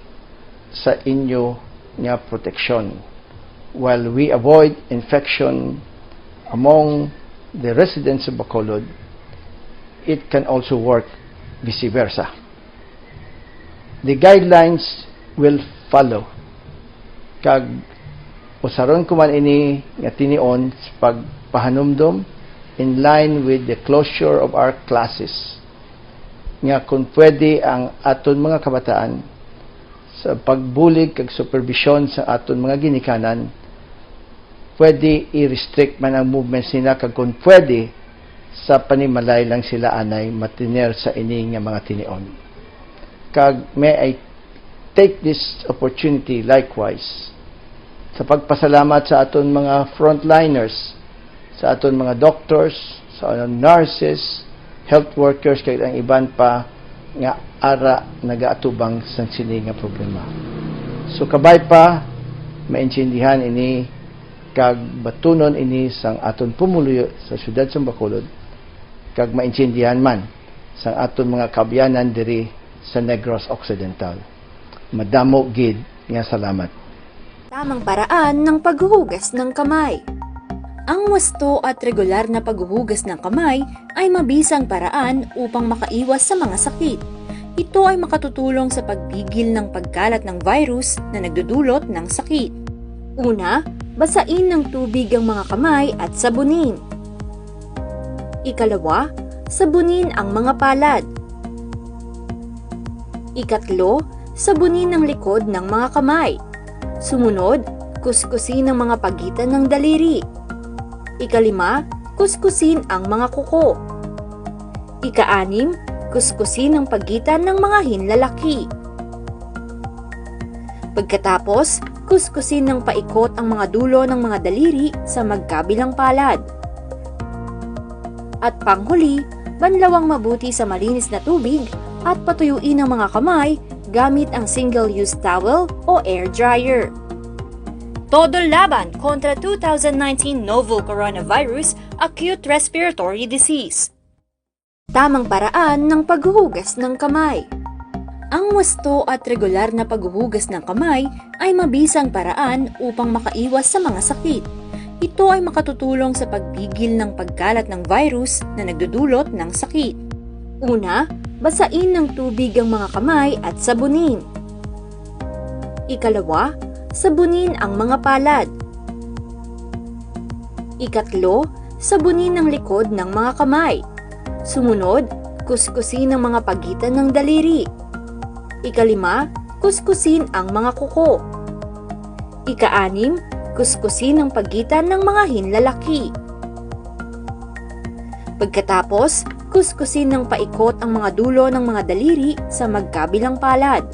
sa inyo nga proteksyon. While we avoid infection among the residents of Bacolod, it can also work vice versa. The guidelines will follow, kag usaron ko man ini nga tinion sa pagpahanumdom in line with the closure of our classes, nga kung pwede ang aton mga kabataan sa pagbulig kag superbisyon sa aton mga ginikanan, pwede i-restrict man ang movements nila, kag kung pwede, sa panimalay lang sila anay matiner sa ini nga mga tinion. Kag may I take this opportunity likewise sa pagpasalamat sa aton mga frontliners, sa aton mga doctors, sa aton nurses, health workers, kag ang iban pa nga ara nagaatubang sang sini nga problema. So kabay pa, maintindihan ini kag batunon ini sang aton pumuluyo sa siyudad sang Bacolod, kag maintindihan man sang aton mga kaabyanan diri sa Negros Occidental. Madamo gid nga salamat. Tamang paraan ng paghuhugas ng kamay. Ang wasto at regular na paghuhugas ng kamay ay mabisang paraan upang makaiwas sa mga sakit. Ito ay makatutulong sa pagpigil ng pagkalat ng virus na nagdudulot ng sakit. Una, basain ng tubig ang mga kamay at sabunin. Ikalawa, sabunin ang mga palad. Ikatlo, sabunin ang likod ng mga kamay. Sumunod, kuskusin ang mga pagitan ng daliri. Ikalima, kuskusin ang mga kuko. Ikaanim, kuskusin ang pagitan ng mga hinlalaki. Pagkatapos, kuskusin ng paikot ang mga dulo ng mga daliri sa magkabilang palad. At panghuli, banlawang mabuti sa malinis na tubig at patuyuin ang mga kamay gamit ang single-use towel o air dryer. Todo laban kontra two thousand nineteen novel coronavirus acute respiratory disease. Tamang paraan ng paghuhugas ng kamay. Ang wasto at regular na paghuhugas ng kamay ay mabisang paraan upang makaiwas sa mga sakit. Ito ay makatutulong sa pagpigil ng pagkalat ng virus na nagdudulot ng sakit. Una, basain ng tubig ang mga kamay at sabunin. Ikalawa, sabunin ang mga palad. Ikatlo, sabunin ang likod ng mga kamay. Sumunod, kuskusin ang mga pagitan ng daliri. Ikalima, kuskusin ang mga kuko. Ikaanim, kuskusin ang pagitan ng mga hinlalaki. Pagkatapos, kuskusin ng paikot ang mga dulo ng mga daliri sa magkabilang palad.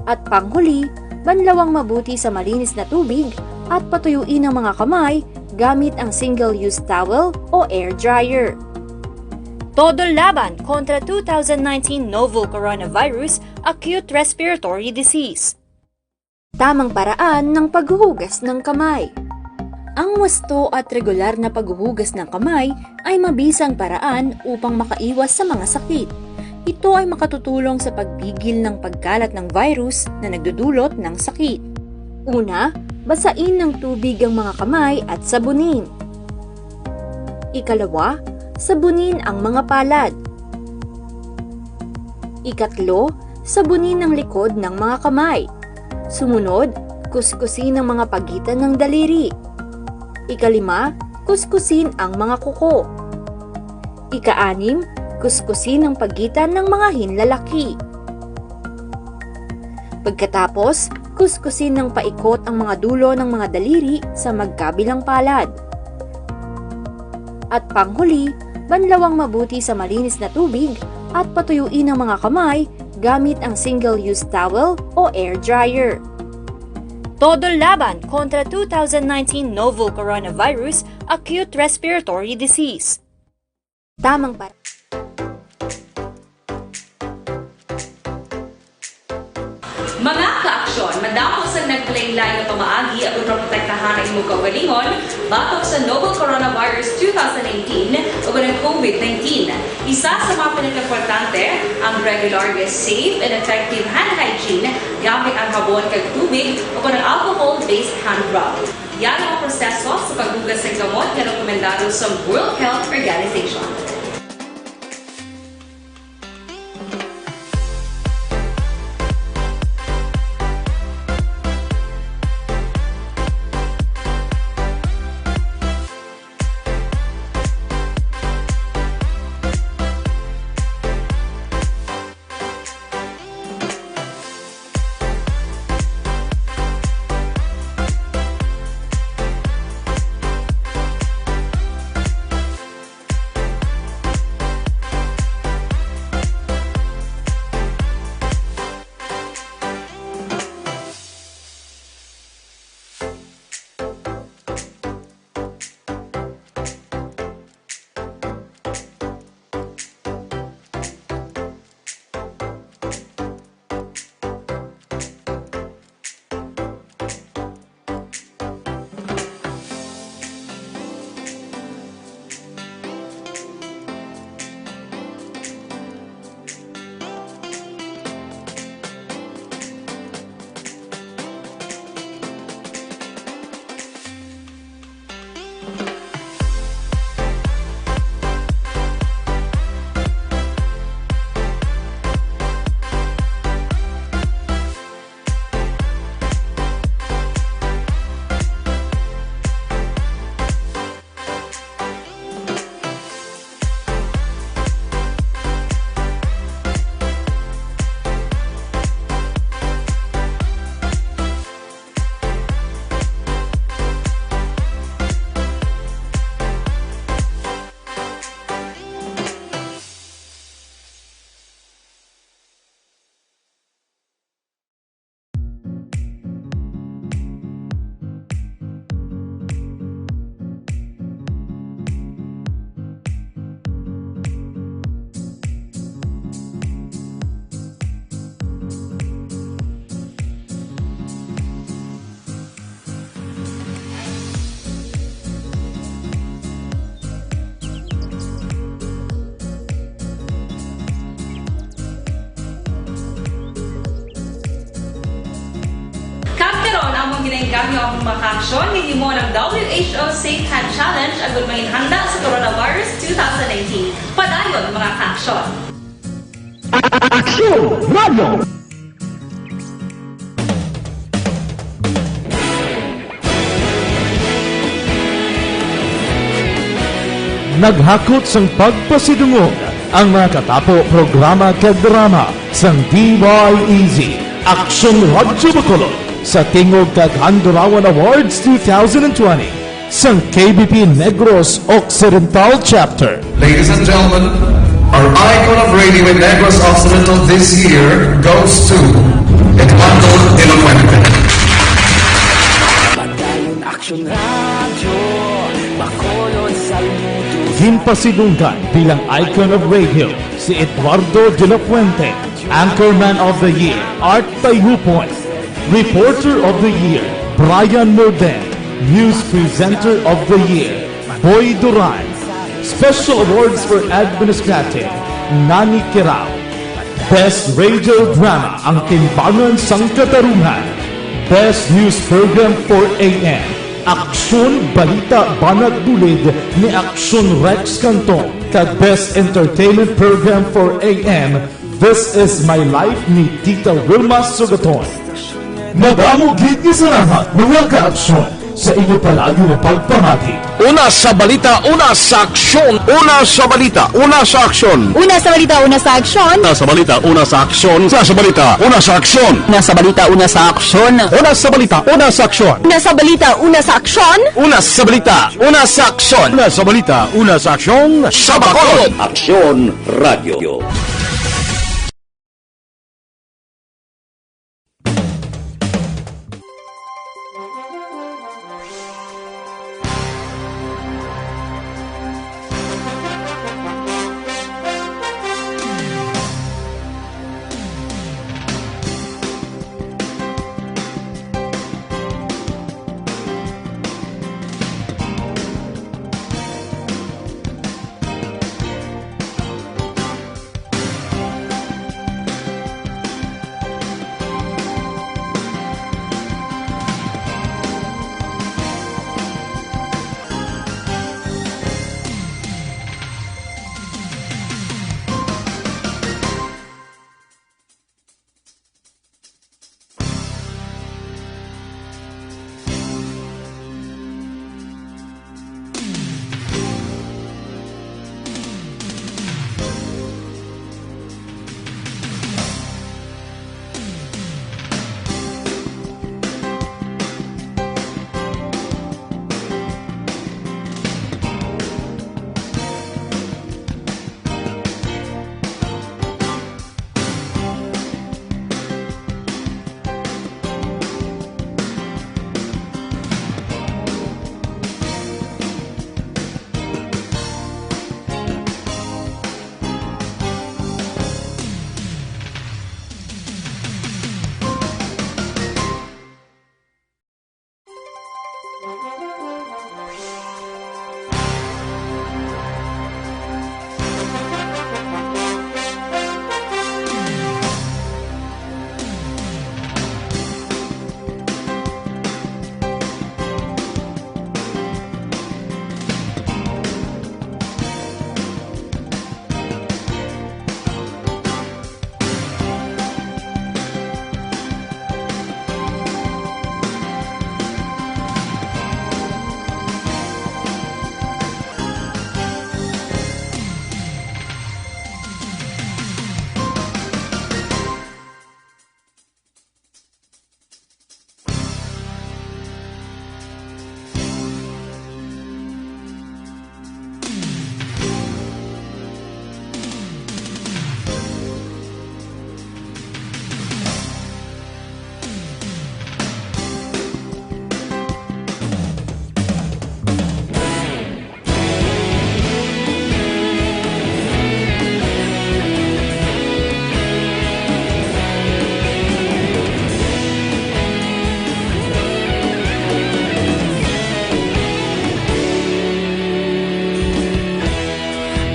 At panghuli, banlawang mabuti sa malinis na tubig at patuyuin ang mga kamay gamit ang single-use towel o air dryer. Todo laban kontra two thousand nineteen novel coronavirus acute respiratory disease. Tamang paraan ng paghuhugas ng kamay. Ang wasto at regular na paghuhugas ng kamay ay mabisang paraan upang makaiwas sa mga sakit. Ito ay makatutulong sa pagpigil ng pagkalat ng virus na nagdudulot ng sakit. Una, basain ng tubig ang mga kamay at sabunin. Ikalawa, sabunin ang mga palad. Ikatlo, sabunin ang likod ng mga kamay. Sumunod, kuskusin ang mga pagitan ng daliri. Ikalima, kuskusin ang mga kuko. Ikaanim, kuskusin ang pagitan ng mga hinlalaki. Pagkatapos, kuskusin ng paikot ang mga dulo ng mga daliri sa magkabilang palad. At panghuli, banlawang mabuti sa malinis na tubig at patuyuin ang mga kamay gamit ang single-use towel o air dryer. Todo laban kontra two thousand nineteen novel coronavirus acute respiratory disease. Tamang par- Mga kaaksyon, madamo sang naglain-lain nga pamaagi aron maprotektahan ang imo kaugalingon batok sa novel coronavirus two thousand nineteen o ang COVID nineteen. Isa sa mga pinakaimportante ang regular nga safe and effective hand hygiene gamit ang habon kag tubig o ang alcohol-based hand rub. Yari ang proseso sa paghugas sang kamot nga rekomendado sa World Health Organization. Kag karon, amon ginaengganyo ang mga kaaksyon nga ginhimo ng W H O Safe Hand Challenge agud manginhanda sa coronavirus two thousand nineteen. Padayon, mga kaaksyon! Aksyon! Radyo! Naghakot sang pagpasidungog ang mga katapo, programa kag drama sang D Y E Z Aksyon Radyo Bacolod sa tingog kag Handurawan Awards two thousand twenty sang K B P Negros Occidental Chapter. Ladies and gentlemen, our icon of radio in Negros Occidental this year goes to Eduardo de la Fuente. Padayon Aksyon Radyo, Bacolod, Saludo. Ginpasidunggan bilang icon of radio si Eduardo de la Fuente, Anchorman of the Year, Art Tayhupoy, Reporter of the Year, Brian Morden, News Presenter of the Year, Boy Duran, Special Awards for Administrative, Nani Kirao, Best Radio Drama, Ang Timbangan sang Katarungan, Best News Program four A M, Aksyon Balita Banat Bulid ni Aksyon Rex Canton, kag Best Entertainment Program four A M, This Is My Life ni Tita Wilma Sugaton. Madamo gid nga salamat, mga kaaksyon, sa inyo palagi nga pagpamati. Una sa balita, una sa aksyon. Una sa balita, una sa aksyon. Una sa balita, una sa aksyon. Una sa balita, una sa aksyon. Una sa balita, una sa aksyon. Una sa balita, una sa aksyon. Una sa balita, una sa aksyon. Una sa balita, una sa aksyon. Una sa balita, una sa aksyon. Una sa balita, una sa aksyon. Sa Bacolod. Aksyon Radio.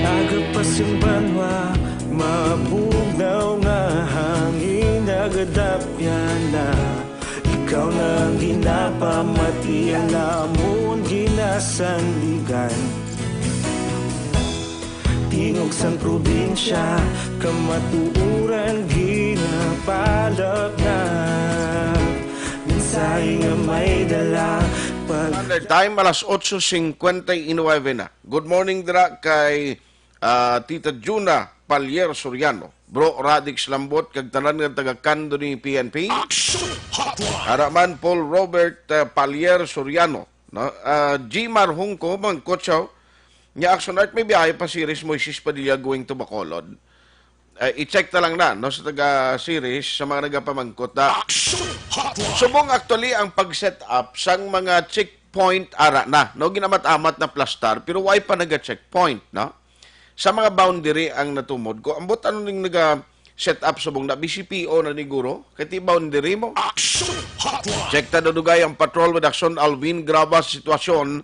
Agapas ang banwa, mabugnaw nga hangin, nagadapyan na. Ikaw na ang ginapamati, ang amon ginasandigan. Tingog sang probinsya, kamatuoran ginapalapnap. Mensahe nga may dala, Standard Time, alas otso cincuenta y nueve na. Good morning dira kay, ah, Tita Juna Palier Soriano, Bro Radix Lambot, kag tanan nga taga Kando ni P N P. Action Hotline! Ara man, Paul Robert, ah, Palier Soriano, no? Ah, Jimar Hungko, Mangkotsaw, nga Action Art, may biyahe pa si Ris Moises Padilla going to Bacolod. Eh, i-check ta lang na, no, sa taga Ceres, sa mga nagapamangkot na. Action Hotline! Subong actually ang pag-set up sang mga checkpoint ara na, no, ginamat-amat na plastar, pero why pa naga-checkpoint, no? Sa mga boundary ang natumod ko. Ambot ano ning naga-set up subong na, B C P O na ni guro, kay ti boundary mo. Action Hotline! Check ta dudugay ang patrol with Action Alvin, graba sa sitwasyon.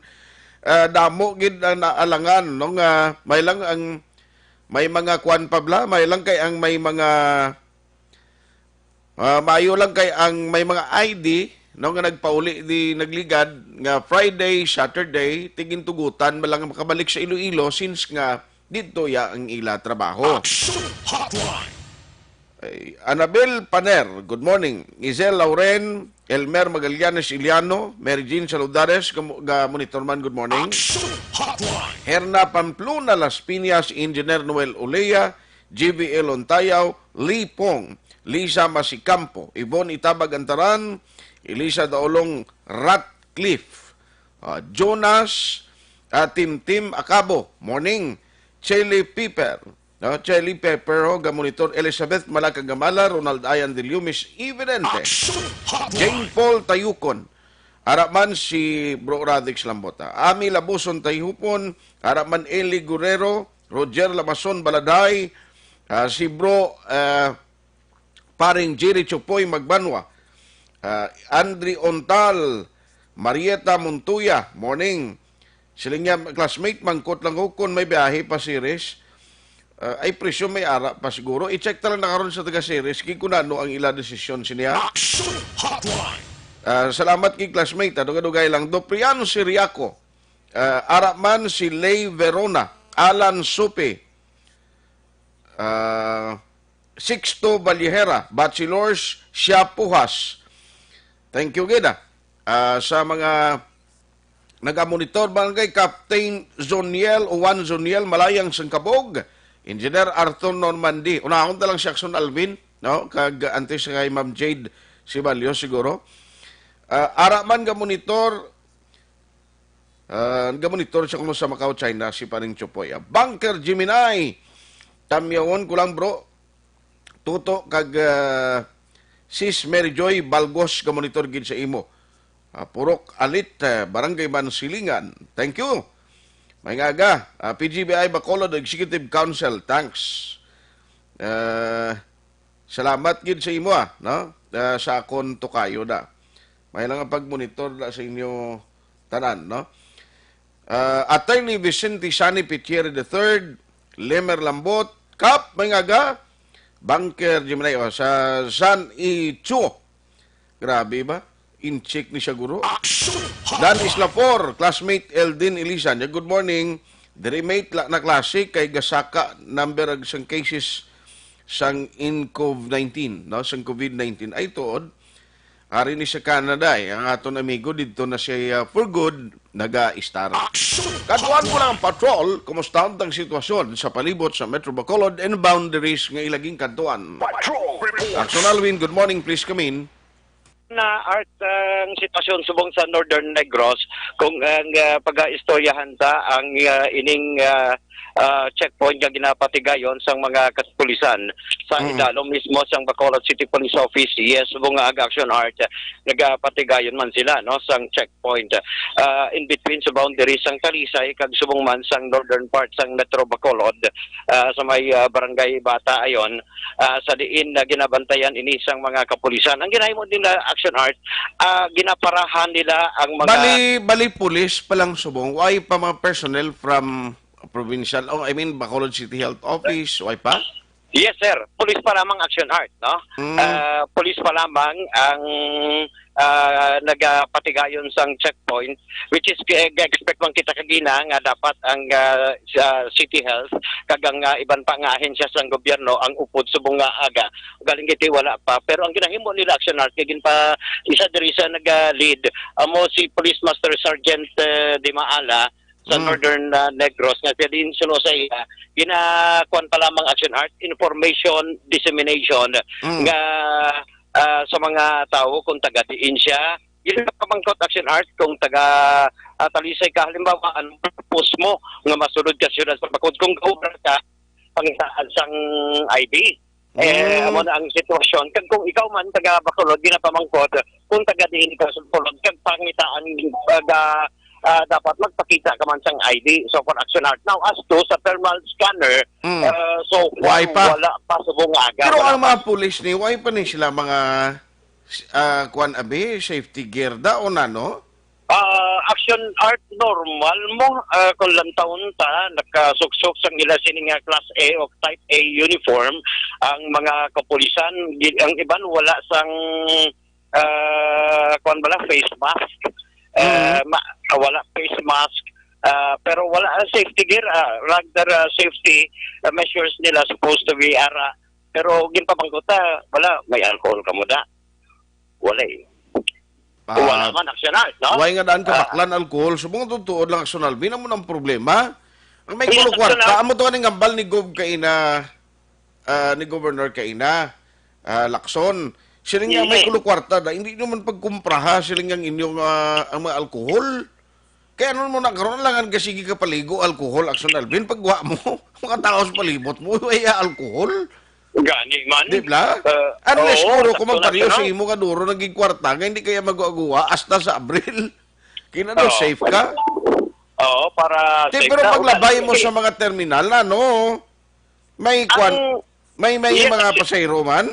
Ah, damo gid ang naalangan, no, nga may lang ang may mga kwan pa bla, may lang kay ang may mga, ah, maayo lang kay ang may mga I D, no, nga nagpauli di nagligad nga Friday, Saturday, tigintugutan man lang makabalik sa Iloilo since nga didto ya ang ila trabaho. Action Hotline! Ay, Anabel Paner, good morning. Izel Lauren, Elmer Magallanes Iliano, Mary Jean Saludares, ga, ga monitor man, good morning. Action Hotline! Herna Pamplona Las Piñas, Engineer Noel Olea, G V L Ontayaw, Lee Pong, Lisa Masicampo, Yvonne Itabag Antaran, Elisa Daolong Ratcliffe, ah, Jonas, ah, Tim Tim Acabo, morning. Chili Piper, no? Chili Piper, ho, ga monitor. Elizabeth Malacagamala, Ronald Ayan de Leumis, Evidente. Action Hotline! Jane Paul Tayukon, ara man si Bro Radix Lambota. Ami Labuson Tayhupon, ara man Eli Guerrero, Roger Lamason Baladay, ah, si Bro, ah, Paring Jerry Chupoy Magbanwa, ah, Andre Ontal, Marieta Montoya, morning. Siling niya, classmate, mangkot lang ko kung may biyahe pa Ceres. Ah, I presume may ara pa siguro. I-check ta lang na karon sa taga Ceres, kay kung ano ang ila desisyon siniya. Action Hotline! Ah, salamat kay classmate, ah, dugay-dugay lang. Doprian Siriaco, ah, ara man si Lay Verona, Alan Supe, ah, Sixto Valleherra, Bachelors, Siya Puhas. Thank you gid, ah. Ah, sa mga nagamonitor, Barangay Captain Zoniel, Juan Zoniel, Malayang Sangkabog, Engineer Arthur Normandy. Unahon ta lang si Action Alvin, no? Kag antes kay Ma'am Jade Sibalyo siguro. Ah, ara man ga monitor, ah, ga monitor siya kuno sa Macau, China, si Paring Chupoy. Ah, Bunker Gemini, tamyawon ko lang, bro. Tuto kag, ah, Sis Mary Joy Balgos, ga monitor gid sa imo. Ah, Purok Alit, ah, Barangay Mansilingan. Thank you. May nga aga, ah, P G B I Bacolod Executive Council. Thanks. Ah, salamat gid sa imo, ah, no? Ah, sa akon tukayo na. May lang ang pagmonitor na sa inyo tanan, no? Ah, Attorney Vicente Sani Pitieri the third, Lemer Lambot, Kap, may nga aga, Bunker Gemini, oh, sa San Ichuo. Grabe ba? Incheck ni siya, guro. Action Dan Hotline! Islapor, classmate Eldin Elisan. Good morning. Diri mate la na klase kay gasaka number ag sang cases sang in COVID nineteen, no? Sang COVID nineteen. Ay, tuod. Ari ni sa Canada, eh. Ang aton amigo didto na siya, uh, for good, naga-star. Action Hotline! Kadtuan ko lang ang patrol, kumusta ang sitwasyon sa palibot sa Metro Bacolod and boundaries nga ilaging kadtuan. Patrol Report! Action Alvin, good morning, please come in. Na, Art, ang sitwasyon subong sa Northern Negros, kung ang, ah, pag-aistoryahan ta ang, ah, ining, ah, ah, checkpoint nga ginapatigayon sang mga kapulisan sa Mm. idalom mismo sang Bacolod City Police Office. Yes, subong nga aga, Action Art, nagapatigayon man sila, no, sang checkpoint, ah, in between sa boundaries sang Talisay kag subong man sang northern part sang Metro Bacolod, ah, sa may, ah, Barangay Bata ayon, ah, sa diin na ginabantayan ini sang mga kapulisan. Ang ginahimo nila, Action Art, ah, ginaparahan nila ang mga Bali, bali pulis pa lang subong. Why pa mga personnel from provincial, oh, I mean, Bacolod City Health Office, why pa? Yes, sir. Police pa lamang, Action Art, no? Mm. Ah, police pa lamang ang, ah, nagapatigayon sang checkpoint, which is, eh, ga-expect man kita kagina nga dapat ang, ah, sa City Health kag ang, ah, iban pa nga ahensya sang gobyerno ang upod subong nga aga. Galing kay wala pa. Pero ang ginahimo nila, Action Art, kay ginpa-, isa diri sa naga-lead, amo si Police Master Sergeant, eh, Dimaala, sa Mm. Northern, ah, Negros, nga siya din suno sa iya, ginakuan pa lamang, Action Art, information dissemination Mm. nga, ah, sa mga tawo kung taga diin siya. Ginapamangkot, Action Art, kung taga, ah, Talisay ka, halimbawa, ano purpose mo nga masulod ka siyudad sa Bacolod? Kung gawa ka, pangitaan sang I D. Eh, Mm. amo na ang sitwasyon. Kag kung ikaw man, taga Bacolod, ginapamangkot, kung taga diin ka sa Bacolod, kag pangitaan, taga, ah, dapat magpakita ka man sang I D. So, for Action Art. Now, as to sa thermal scanner, Mm. ah, so, Why pa? wala pa subong nga aga, Pero wala ang pa. mga pulis ni, why pa ni sila mga, ah, kuan abi, safety gear daw na, no? Ah, Action Art, normal mo, ah, kung lantawon ta, nakasuksok sang ila sini nga Class A o Type A uniform ang mga kapulisan. Gi-, ang iban wala sang, ah, kuwan bala, face mask. Ah, Mhm. ma-, wala face mask. Ah, pero wala ang safety gear, ah, rather, ah, safety, ah, measures nila supposed to be ara. Pero ginpamangkot ta, wala, may alcohol ka mo da? Wala eh. Ah, Wala man, Action Art, no? Why nga daan ka Ah. baklan alcohol? Subong tutuod lang, Action Alvin, amo nang problema. Ang may Yes, kulo kwarta, Action Art. amo to ang hambal ni Gov kaina, ah, ni Governor kaina, ah, Lacson. Sila nga may Yes. kulo kwarta da, hindi naman pagkumpraha sila nga ang inyong, ah, ang mga alcohol. Kaya ano mo na karon lang ang sige ka paligo alcohol, Action Alvin, pagwa mo, mga tao sa palibot mo, ay alcohol. Gani man. Di ba? Uh, Unless oo, puro ko sakto na magpariyo siya, sa no? Imo nga duro naging kwarta nga hindi kaya mag-aguwa hasta sa Abril. Kina daw Oo. Safe ka? Oo, para Di, safe pero na. Paglabay mo Kasi sa mga terminal, ano? May kwan, Ang may, may Yes, mga actually. Pasahero man?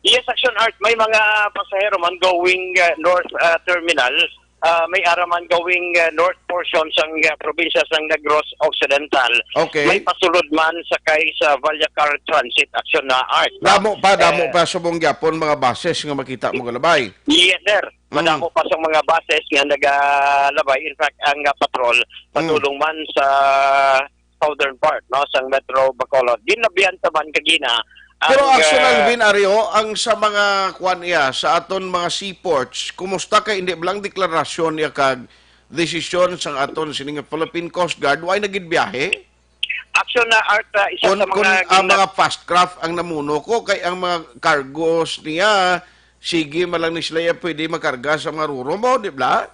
Yes, Action Art, may mga pasahero man going, uh, north, uh, terminal. Uh, may ara man going, uh, north portion sang, uh, probinsya sang Negros Occidental. Okay. May pasulod man sakay sa Vallecar Transit, Action na Art, no? Damo pa, damo Eh, pa subong gyapon mga buses nga makita mo galabay. Yes, sir. Mm. Madamo pa sang mga buses nga nagalabay. In fact, ang, uh, patrol Mm. padulong man sa southern part, no, sang Metro Bacolod. Ginlabihan ta man kagina ang, Pero Action, uh, Alvin, ari, oh, ang sa mga kwan iya, sa aton mga seaports, kumusta kay hindi lang deklarasyon niya kag desisyon sang aton sining Philippine Coast Guard, why nagid biyahe? Action na Art, uh, isa Kun, sa kun mga ang gina- mga fast craft ang namuno ko, kay ang mga cargos niya, sige man lang ni sila ya pwede makarga sa mga ruro mo, di ba?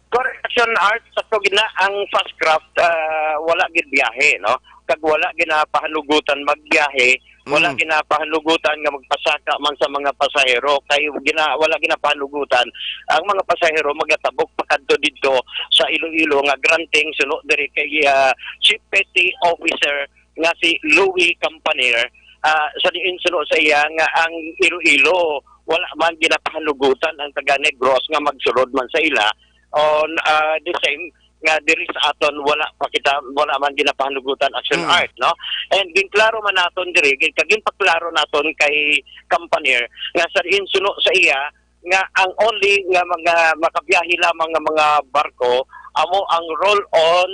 Correction, Art, sa tugna ang fast craft, ah, wala gid biyahe, no? Kag wala ginapahanugutan magbiyahe, wala Mm. ginapahanugutan nga magpasaka man sa mga pasahero, kay gina-, wala ginapahanugutan ang mga pasahero magatabok pakadto didto sa Iloilo nga granting suno diri kay, ah, Chief Petty Officer nga si Louis Campaner. Ah, sa diin suno sa iya nga ang Iloilo wala man ginapahanugutan ang taga Negros nga magsulod man sa ila. On, ah, the same nga diri sa aton wala pa kita, wala man ginapahanugutan, Action Mm. Art, no? And ginklaro man naton diri, gin-, kag ginpaklaro naton kay Campaner nga sa diin suno sa iya nga ang only nga mga makabiyahe lamang nga mga barko amo ang roll on,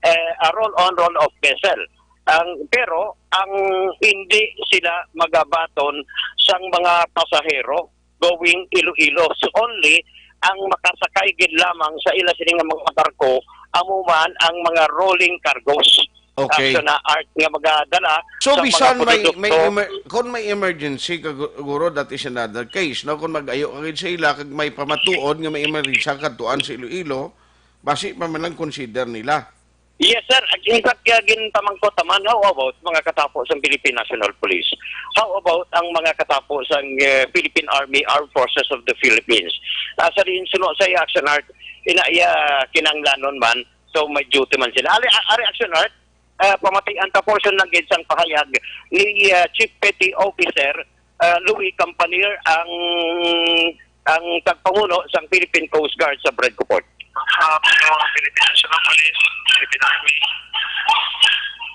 eh, ah, roll on, roll off vessel. Ang, pero ang hindi sila magabaton sang mga pasahero going Iloilo. So only ang makasakay gid lamang sa ila sini nga mga barko amo man ang mga rolling cargos. Okay. Action na Art nga magadala So, sa mga bisan may, may produkto. emer-, kung may emergency, kag-, guro, that is another case, no? Kung mag-ayo ka gid sa ila, kag may pamatuod nga may emergency kadtuan sa Iloilo, basi pa man lang consider nila. Yes, sir. Ag-, in fact, kaya ginpamangkot naman, how about mga katapo sa Philippine National Police? How about ang mga katapo sa, eh, Philippine Army, Armed Forces of the Philippines? Ah, sa diin suno sa iya, Action Art, ina iya kinahanglanon man, so may duty man sila. Ari, ari, Action Art, ah, pamatian ta portion lang gid sang pahayag ni, ah, Chief Petty Officer, ah, Louis Campanier ang, ang tagpangulo sang Philippine Coast Guard sa Bredco Port. Sa mga Philippine National Police, Philippine Army,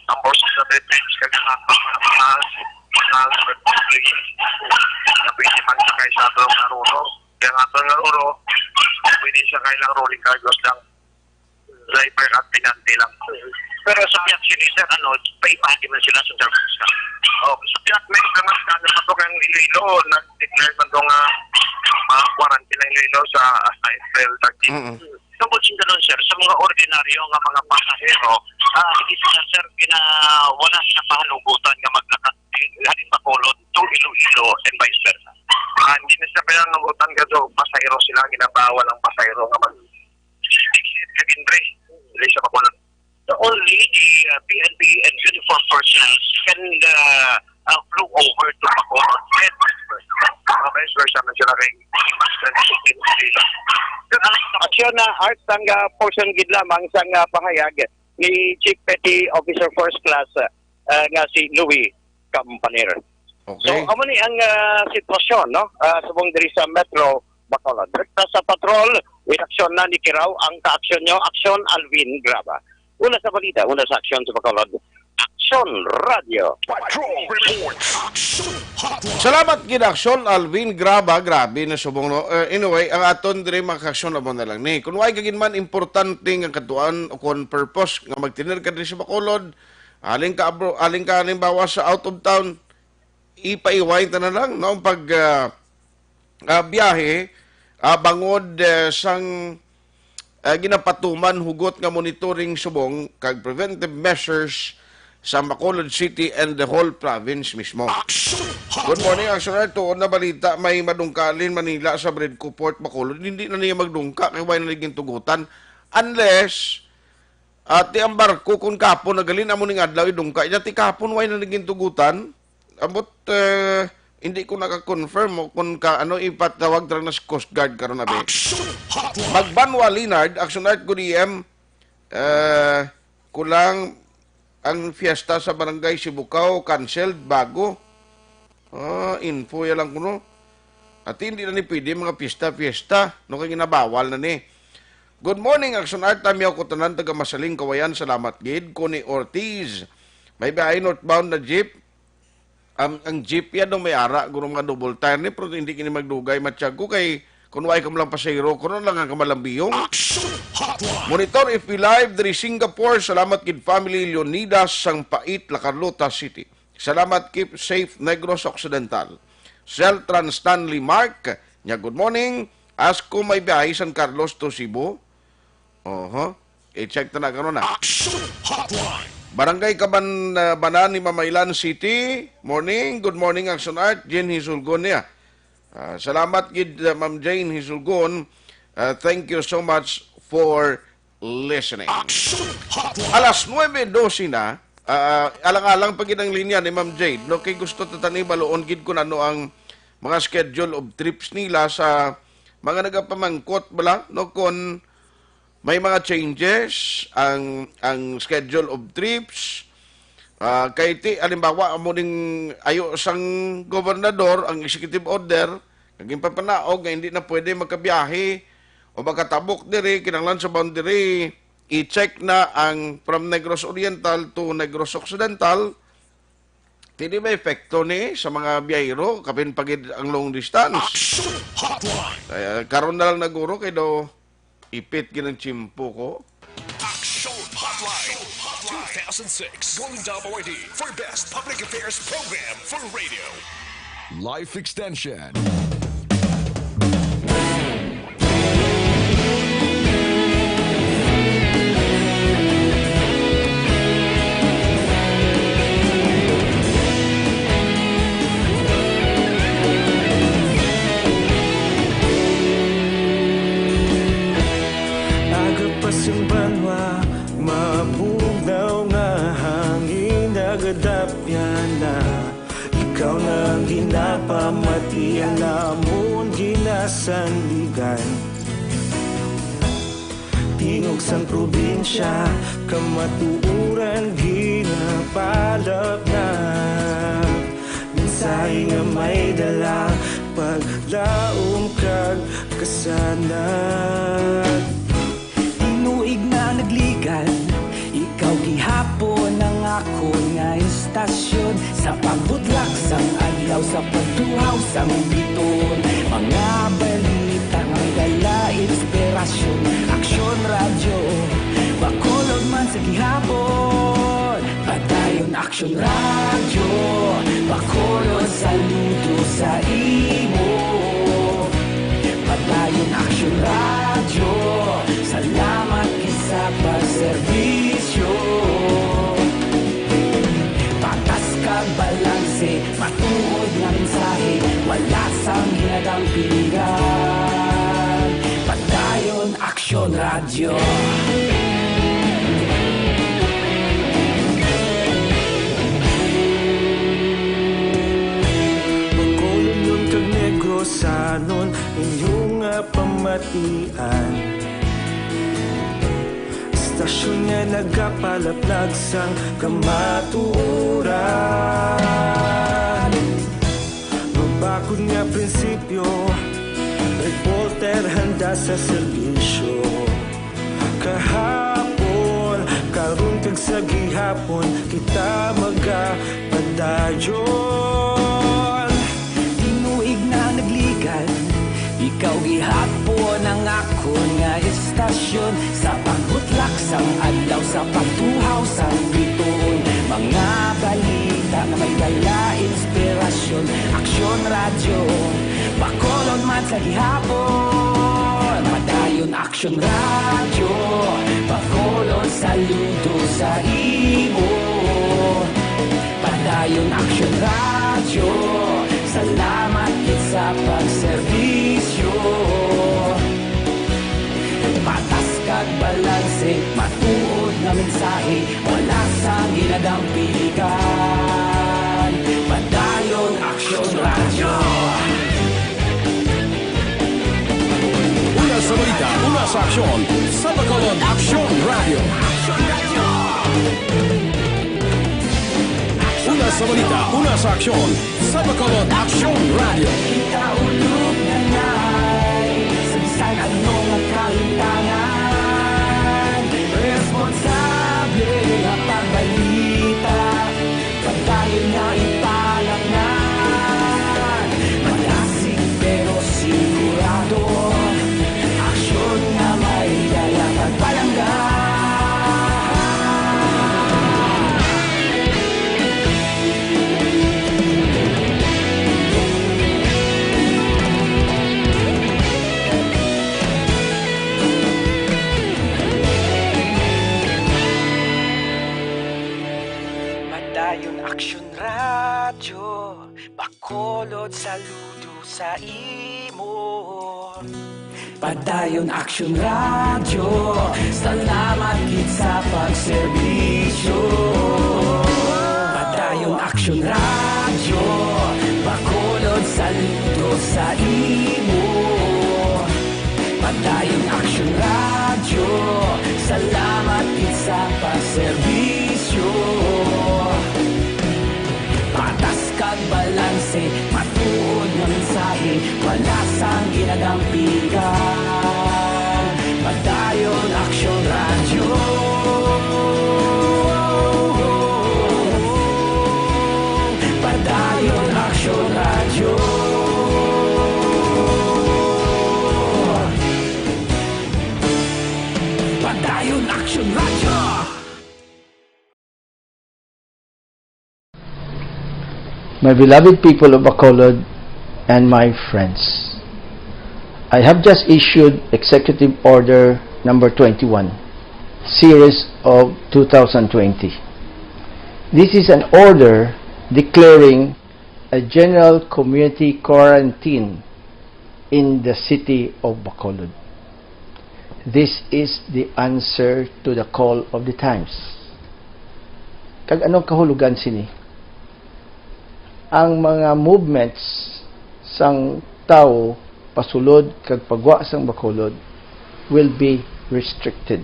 ang Forces of the Philippines, kag mga, mga, mga Ang employees na pwede magsakay sa ato nga ruro. Kaya nga ato nga ruro, pwede sakay lang rolling cargos lang. Driver at pinante lang. Pero sa Piat City, sir, ano, paipahan man sila sa service ka. Oh, sa Piat may mga ano pa to kang Iloilo, nag-declare man to nga mga quarantine ang Iloilo sa, sa April thirteen. Mm-mm. Tungkol sa ganun, sir, sa mga ordinaryo nga mga pasahero, ah, hindi sila, sir, gina-, wala sila pahalugutan nga maglakat. Halin Bacolod to Iloilo and vice versa. Ah, hindi na sila kaya nga utang ka, so, pasahero sila, ginabawal ang pasahero nga mag-exit ka, Ginre. Hindi siya makuha. So only the, uh, P N P and uniform personnel can, uh, uh, flew over to Bacolod and vice versa. Uh, vice versa man sila kay mas nila. Aksyon na, Art, ang, uh, portion gid lamang sang, uh, pahayag ni Chief Petty Officer First Class, uh, nga si Louis Campaner. So, Okay. amo ni ang, ah, sitwasyon, no? Ah, subong diri sa Metro Bacolod. Rekta sa patrol, inaksyon na ni Kirao ang kaaksyon nyo, Aksyon Alvin Graba. Una sa balita, una sa aksyon sa Bacolod. Aksyon Radio. Patrol Reports. Action Hotline. Salamat gid, Aksyon Alvin Graba. Grabe na subong, no? Eh, anyway, ang aton diri, mga kaaksyon, amo na lang ni. Kung way ka gid man importante nga katuan o kung purpose nga magtener ka diri sa Bacolod, aling ka abro-, aling ka, halimbawa, sa out of town, ipaiway ta na lang, no, pag, ah, ah, biyahe, ah, bangod, eh, sang, ah, ginapatuman hugot nga monitoring subong kag preventive measures sa Bacolod City and the whole province mismo. Action Good morning, Hotline. Action Alert. Tuod na balita, may madungkalin Manila sa Bridco Port, Bacolod. Hindi na niya magdungka kay way na naging tugutan. Unless, ah, ti ang barko kung kapon nagalin amo ning adlaw idungka. Nya ti kapon way na naging tugutan. Ambot, eh, hindi ko naka-confirm mo kung ka, ano, ipatawag ta lang na sa Coast Guard karon, abi. Action Hotline. Magbanwa Leonard, Action Art, good A M. Eh, kulang ang fiesta sa barangay Sibukaw, canceled, bago. Ah, info ya lang kuno. At hindi na ni pwede mga fiesta-fiesta, no, kay ginabawal na ni. Good morning, Action Art. Tamiyaw ko tanan, taga Masaling, Kawayan. Salamat gid. Connie Ortiz. May biyahe northbound na jeep. Ang, ang jeep yan, no, may ara, guro mga double tire ni, pero hindi kini magdugay, matsyag ko, kay kung way ka lang pasahero, kung ano lang ang kamalambiyong. Action Hotline. Monitor F B Live, diri Singapore. Salamat gid, family Leonidas, sang Pait, La Carlota City. Salamat, keep safe, Negros Occidental. Seltran Stanley Mark, nya, good morning. Ask ko may biyahe San Carlos to Cebu. Oho. I-check ta na karon na. Action Hotline. Barangay Kaban-, ah, Banan ni Mamaylan City. Morning. Good morning, Action Art. Jane Hisulgon niya. Ah, salamat gid, ah, Ma'am Jane Hisulgon. Ah, thank you so much for listening. Action Hotline. Alas nuebe doce na. Ah, alang-alang pa gid ang linya ni Ma'am Jade, no? Kay gusto ta tani baluon gid kung ano ang mga schedule of trips nila sa mga nagapamangkot bala, no? Kung may mga changes ang, ang schedule of trips, ah, kay ti, halimbawa, amo ning ayo sang gobernador, ang executive order, kag ginpapanaog nga hindi na pwede magkabiyahe o makatabok diri, kinahanglan sa boundary, i-check na ang from Negros Oriental to Negros Occidental, ti di may epekto ni sa mga biyahero, kapin pa gid ang long distance. Action Hotline. Eh, karon na lang naguro kay do ipit gid ang tiyempo ko. Action Hotline two thousand six Golden Dove Awardee for Best Public Affairs Program for Radio. Life Extension. Aga pa sa banwa, mabugnaw nga hangin nagadapyan na. Ikaw na ang ginapamati, ang amon ginasandigan. Tingog sang probinsya, kamatuoran ginapalapnap. Mensahe nga may dala, paglaom kag kasanag. Tinuig na nagligan, ikaw gihapon ang Akon nga istasyon, sa pagbutlak sang adlaw, sa pagtuhaw sang bituon, mga balita nga may dala inspirasyon. Aksyon Radyo, Bacolod man sa gihapon. Padayon Aksyon Radyo, Bacolod, saludo sa imo. Padayon Aksyon Radyo, salamat gid sa pagserbisyo. Patas kag balanse, matuod nga mensahe, wala sang ginadampigan. Padayon Aksyon Radyo. Bacolod kag Negrosanon, inyo nga pamatian. Istasyon nga nagapalaplag sang kamatuoran. Mabakod nga prinsipyo, reporter handa sa serbisyo. Kahapon, karon kag sa gihapon, kita magapadayon. Tinuig na nagligad, ikaw gihapon ang akon nga istasyon. Sa pagbutlak sang adlaw, sa pagtuhaw sang bituon, mga balita nga may dala inspirasyon. Aksyon Radyo, Bacolod man sa gihapon. Padayon Aksyon Radyo, Bacolod, saludo sa imo. Padayon Aksyon Radyo, salamat gid sa pagserbisyo. Patas kag balanse, matuod nga mensahe, wala sang ginadampigan. Padayon Aksyon Radyo. Una sa balita, una sa aksyon, sa Bacolod Aksyon Radyo. Una sa balita, una sa aksyon, sa Bacolod Aksyon Radyo. Kita ulog na ngay, sa bisan ano nga kalimtangan, responsable nga pagbalita. Padayon nga ipalangnan, malasig pero sigurado, aksyon nga may dala pagpalangga. Padayon Aksyon Radyo, Bacolod, saludo sa imo. Padayon Aksyon Radyo, salamat gid sa pagserbisyo. Padayon Aksyon Radyo, Bacolod, saludo sa imo. Padayon Aksyon Radyo, salamat gid sa pagserbisyo. Patas kag balanse, matuod nga mensahe, wala sang ginadampigan. Padayon Aksyon Radyo. Padayon Aksyon Radyo. Padayon Aksyon Radyo. My beloved people of Bacolod and my friends, I have just issued Executive Order Number twenty-one, Series of two thousand twenty. This is an order declaring a general community quarantine in the city of Bacolod. This is the answer to the call of the times. Kag anong kahulugan sini? Ang mga movements sang tawo pasulod kag pagwa sang Bacolod will be restricted.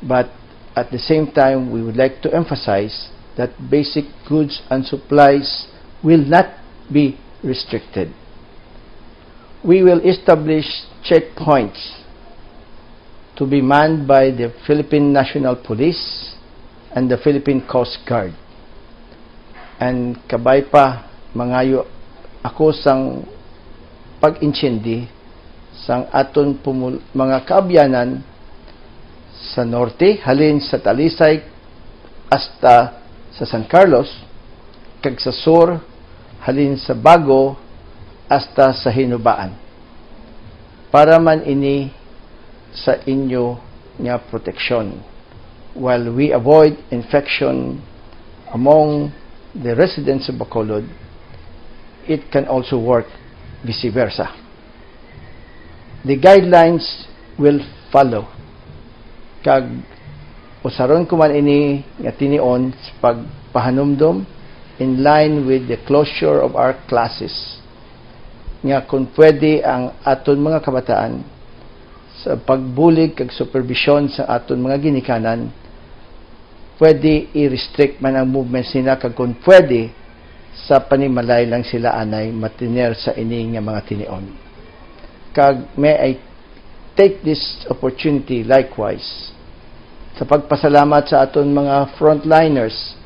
But at the same time, we would like to emphasize that basic goods and supplies will not be restricted. We will establish checkpoints to be manned by the Philippine National Police and the Philippine Coast Guard. And kabay pa, mangayo ako sang pag-intindi sang aton pumul-, mga kaabyanan sa norte, halin sa Talisay hasta sa San Carlos, kag sa sur, halin sa Bago hasta sa Hinubaan, para man ini sa inyo nga proteksyon, while we avoid infection among the residents of Bacolod. It can also work vice versa. The guidelines will follow, kag usaron ko man ini nga tinion sa pagpahanumdom in line with the closure of our classes, nga kung pwede ang aton mga kabataan sa pagbulig kag superbisyon sa aton mga ginikanan, pwede i-restrict man ang movements nila, kag kung pwede, sa panimalay lang sila anay matiner sa ini nga mga tinion. Kag may I take this opportunity likewise sa pagpasalamat sa aton mga frontliners,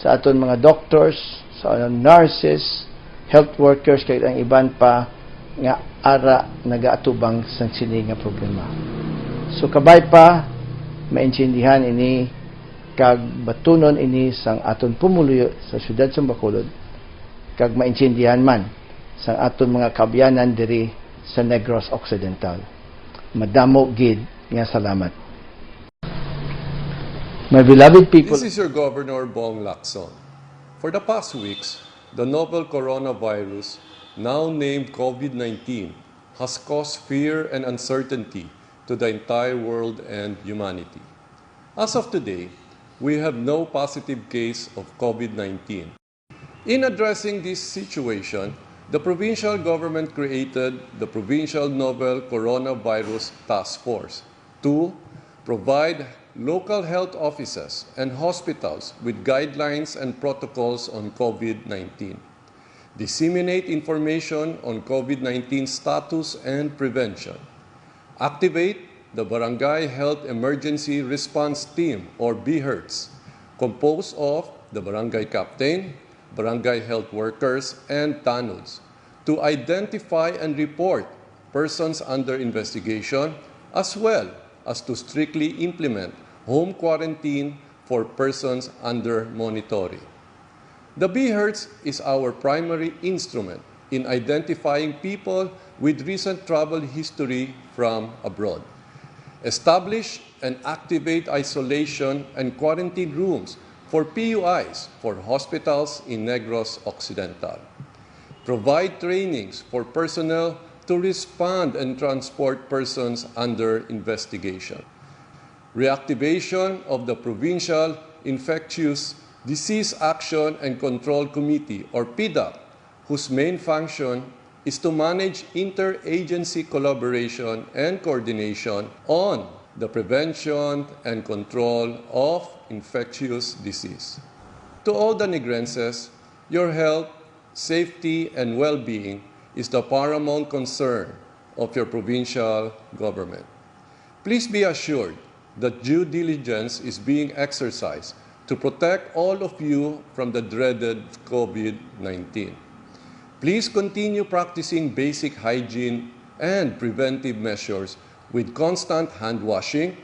sa aton mga doctors, sa nurses, health workers, kag ang iban pa nga ara nagaatubang sang sini nga problema. So, kabay pa, maintindihan ini kag batunon ini sang aton pumuluyo sa siyudad sa Bacolod, kag maintindihan man sang aton mga kaabyanan diri sa Negros Occidental. Madamo gid nga salamat. My beloved people, This is your Governor Bong Lacson. For the past weeks, the novel coronavirus, now named COVID nineteen, has caused fear and uncertainty to the entire world and humanity. As of today, we have no positive case of COVID nineteen. In addressing this situation, the provincial government created the Provincial Novel Coronavirus Task Force to provide local health offices and hospitals with guidelines and protocols on COVID nineteen, disseminate information on COVID nineteen status and prevention, activate the Barangay Health Emergency Response Team, or BHERTs, composed of the barangay captain, barangay health workers, and tanods, to identify and report persons under investigation, as well as to strictly implement home quarantine for persons under monitoring. The BHERTs is our primary instrument in identifying people with recent travel history from abroad. Establish and activate isolation and quarantine rooms for P U Is for hospitals in Negros Occidental. Provide trainings for personnel to respond and transport persons under investigation. Reactivation of the Provincial Infectious Disease Action and Control Committee, or PIDAC, whose main function is to manage interagency collaboration and coordination on the prevention and control of infectious disease. To all the Negrenses, your health, safety, and well-being is the paramount concern of your provincial government. Please be assured that due diligence is being exercised to protect all of you from the dreaded COVID nineteen. Please continue practicing basic hygiene and preventive measures with constant hand washing,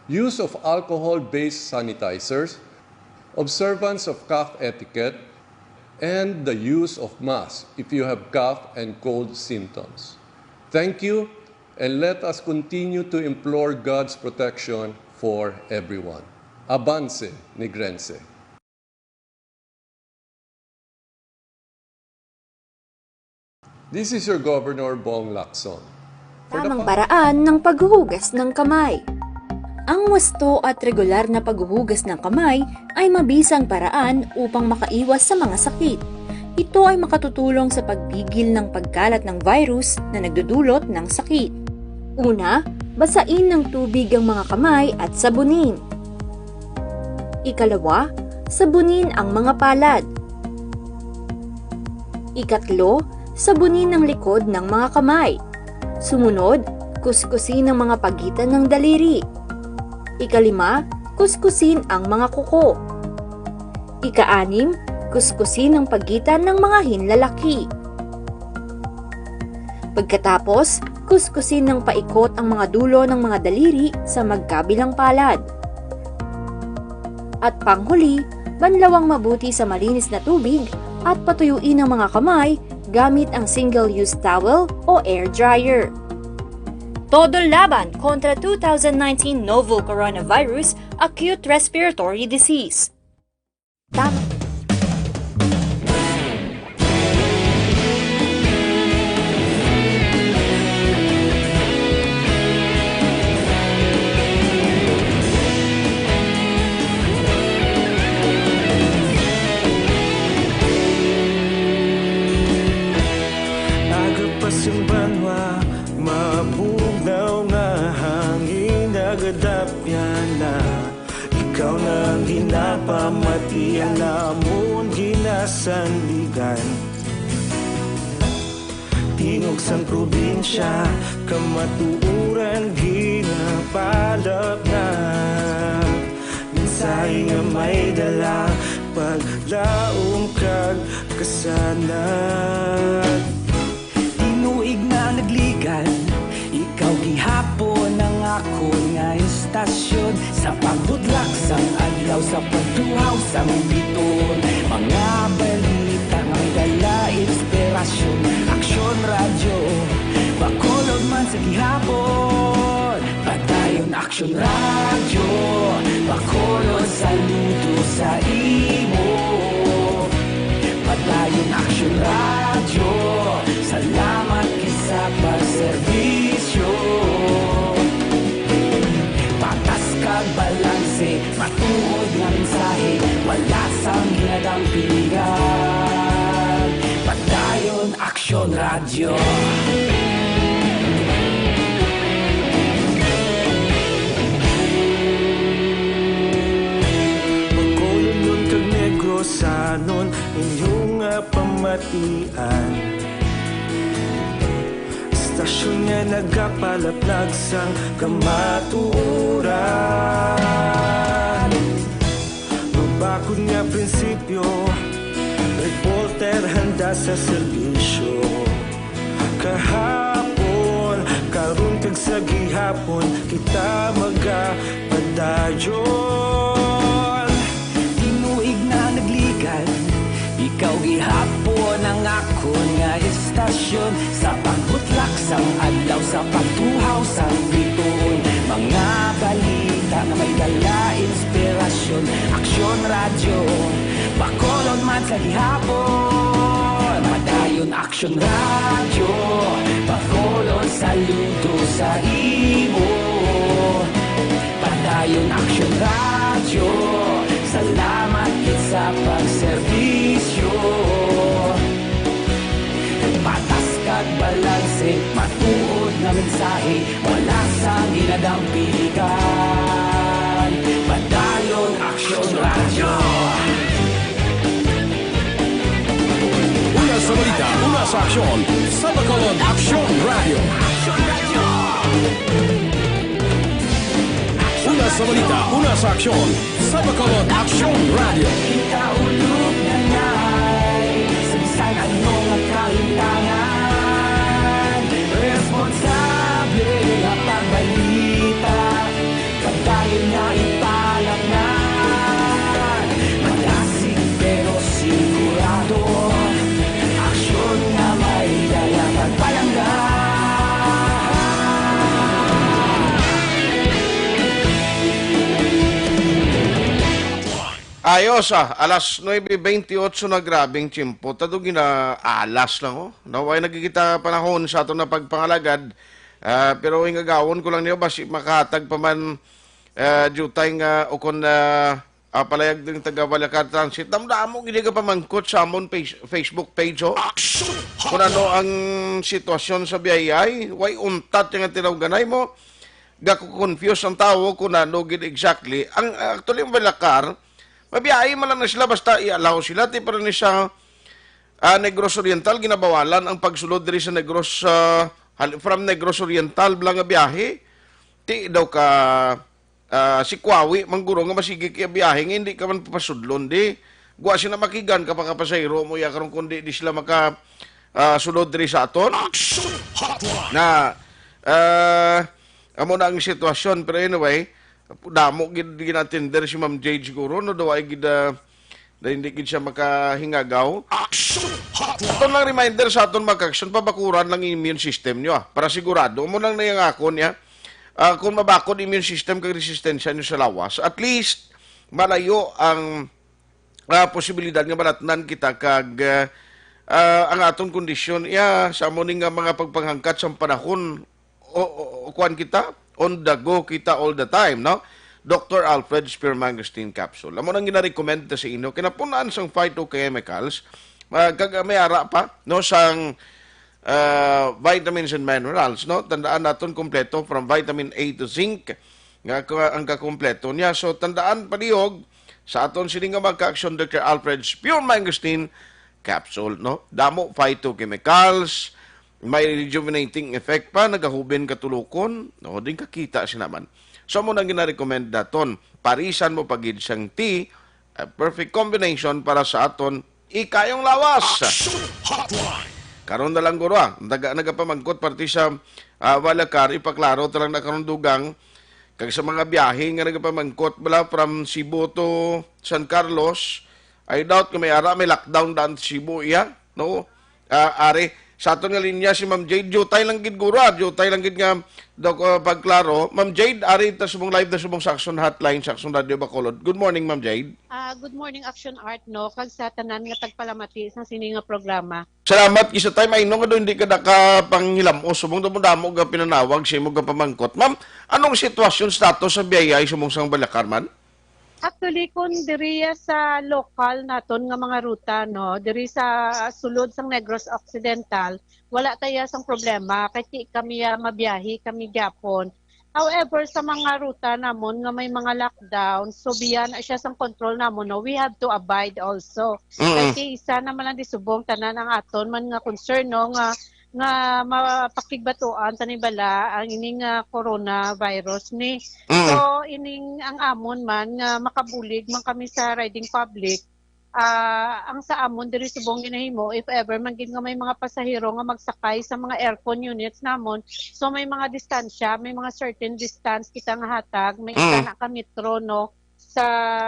use of alcohol-based sanitizers, observance of cough etiquette, and the use of masks if you have cough and cold symptoms. Thank you, and let us continue to implore God's protection for everyone. Avance, Negrense! This is your Governor, Bong Lacson. For the Tamang pa- paraan ng paghuhugas ng kamay. Ang wasto at regular na paghuhugas ng kamay ay mabisang paraan upang makaiwas sa mga sakit. Ito ay makatutulong sa pagpigil ng pagkalat ng virus na nagdudulot ng sakit. Una, basain ng tubig ang mga kamay at sabunin. Ikalawa, sabunin ang mga palad. Ikatlo, sabunin ang likod ng mga kamay. Sumunod, kuskusin ang mga pagitan ng daliri. Ikalima, kuskusin ang mga kuko. Ika-anim, kuskusin ang pagitan ng mga hinlalaki. Pagkatapos, kuskusin ng paikot ang mga dulo ng mga daliri sa magkabilang palad. At panghuli, banlawang mabuti sa malinis na tubig at patuyuin ang mga kamay gamit ang single-use towel o air dryer. Todo laban kontra two thousand nineteen novel coronavirus acute respiratory disease. Tama. Aga pa sing banwa, mabugnaw nga hangin, nagadapyan na. Ikaw na ang ginapamati, ang namon ginasandigan. Tingog sang probinsya, kamatuoran ginapalapnag. Mensahe nga may dala, paglaom kag kasanag. Tinuig na nagligad, ikaw gihapon ang akon nga istasyon. Sa pagbutlak sang adlaw, sa pagtuhaw sang bituon, mga balita nga may dala inspirasyon. Aksyon Radyo, Bacolod man sa gihapon. Padayon Aksyon Radyo, Bacolod, saludo sa imo. Padayon Aksyon Radyo, salamat gid sa pagserbisyo. Patas kag balanse, matuod nga mensahe, wala sang ginadampingan. Padayon Aksyon Radyo. Bacolodnon kag Negrosanon, inyo nga pamatian. Istasyon nga nagapalaplag sang kamatuoran. Mabakod nga prinsipyo, reporter handa sa serbisyo. Kahapon, karon kag sa gihapon, kita magapadayon. Tinuig na nagligad, ikaw gihapon ang akon nga istasyon. Sa pagbutlak sang adlaw, sa pagtuhaw sang bituon, mga balita nga may dala inspirasyon. Aksyon Radyo, Bacolod man sa gihapon. Padayon Aksyon Radyo, Bacolod, saludo sa imo. Padayon Aksyon Radyo, salamat gid sa pagserbisyo. Patas kag balanse, matuod nga mensahe, wala sang ginadampigan. Padayon Aksyon Radyo. Una sa balita, una sa aksyon, sa Bacolod Aksyon Radyo. Una sa balita, una sa aksyon, sa Bacolod Aksyon Radyo. Kita ulog na nay, sa bisan ano nga kahintangan, responsable nga pagbalita. Padayon nga ipalapngan, malasig pero sigurado. Aksyon nga may dala kag palangga. Ayos, ah, alas nuebe bentiocho na, grabing tiyempo. Tado gina-alas lang, oh. Naway nagkikita panahon sa aton na pagpangalagad. Ah, pero hingagawon ko lang niyo, basi makahatag pa man, ah, diutay nga, o kon, ah, ah, palayag ding taga Baliakar Transit. Damdamo gid nga pamangkot sa amon page, Facebook page, oh. Action! Kung ano ang sitwasyon sa biyahe, way untat nga tinawganay mo. Gako-confuse ang tawo kung ano gid exactly. Ang, actually, ang Baliakar, mabiyahe man lang na sila basta i-allow sila, ti, pero ni sa, ah, Negros Oriental, ginabawalan ang pagsulod diri sa Negros, ah, hal-, from Negros Oriental bala nga biyahe. Ti daw ka, ah, si Kuawi man guro nga masigi kay biyahe nga hindi ka man papasudlon di. Gwa sina makigan ka pa ka pasahero mo ya karon kundi di sila maka ah, sulod diri sa aton. Action Hotline. Na ah, amo na ang sitwasyon, pero anyway, damo gid ginatender si Ma'am Jade siguro no daw ay gid ah, na hindi gid siya makahingagaw. Action Hotline. Aton lang reminder sa aton mga action, pabakuran lang immune system niyo ah, para sigurado mo lang na yung ako niya. Ah, kung mabakod immune system kag resistensya niyo sa lawas, at least malayo ang ah, posibilidad nga malatnan kita kag ah, ah, ang aton kondisyon iya sa amo ni nga mga pagpanghangkat sang panahon o, o, o kuan kita on the go kita all the time, no? Doctor Alfred Spear Mangosteen Capsule. Amo nang ginarekomenda sa inyo kinapun-an sang phytochemicals ah, kag ah, may ara pa no sang ah, vitamins and minerals, no? Tandaan naton kompleto from vitamin A to zinc nga ka- ang kakompleto niya. So tandaan palihog sa aton sini nga magka-action, Doctor Alfred's Pure Mangosteen Capsule, no? Damo phytochemicals, may rejuvenating effect pa, nagahubin katulukon, no? Din kakita sinaman. So mo nang ginarekomend naton, parisan mo pagid sang tea, a perfect combination para sa aton ikayong lawas. Action Hotline. Karon na lang guro ah, naga nagapamangkot parte sa ah, Balakar, ipaklaro ta lang na karon dugang kag sa mga biyahe nga nagapamangkot bala from Cebu to San Carlos. I doubt kung may ara may lockdown daan sa Cebu iya, no? Ah, ari sa aton nga linya si Ma'am Jade, jutay lang gid guro, ah, jutay lang gid nga dok, ah, pagklaro. Ma'am Jade, ari ta subong live na subong sa Action Hotline sa Action Radio Bacolod. Good morning, Ma'am Jade. Ah, good morning, Action Art, no? Kag sa tanan nga tagpalamati sa sini nga programa. Salamat kisa time. I know nga do hindi ka nakapanghilamos subong damo-damo nga pinanawag sa imo nga pamangkot. Ma'am, anong sitwasyon status sa biyayay subong sang Balakar man? Actually, kung diri sa lokal naton nga mga ruta, no, diri sa sulod sang Negros Occidental, wala tayo sang problema kay ti kami ah, mabiyahe kami gyapon. However, sa mga ruta namon nga may mga lockdown, so beyond na siya sang control namon, no, we have to abide also. Kay Mm-mm. ti isa naman lang di subong tanan ang aton man nga concern, no, nga nga mapakigbatuan ta ni bala ang ini nga coronavirus ni. Mm. So ining ang amon man nga makabulig man kami sa riding public, ah, ang sa amon diri subong ginahimo, if ever man gid nga may mga pasahero nga magsakay sa mga aircon units namon, so may mga distansya, may mga certain distance kita nga hatag, may isa Mm. na ka metro, no, sa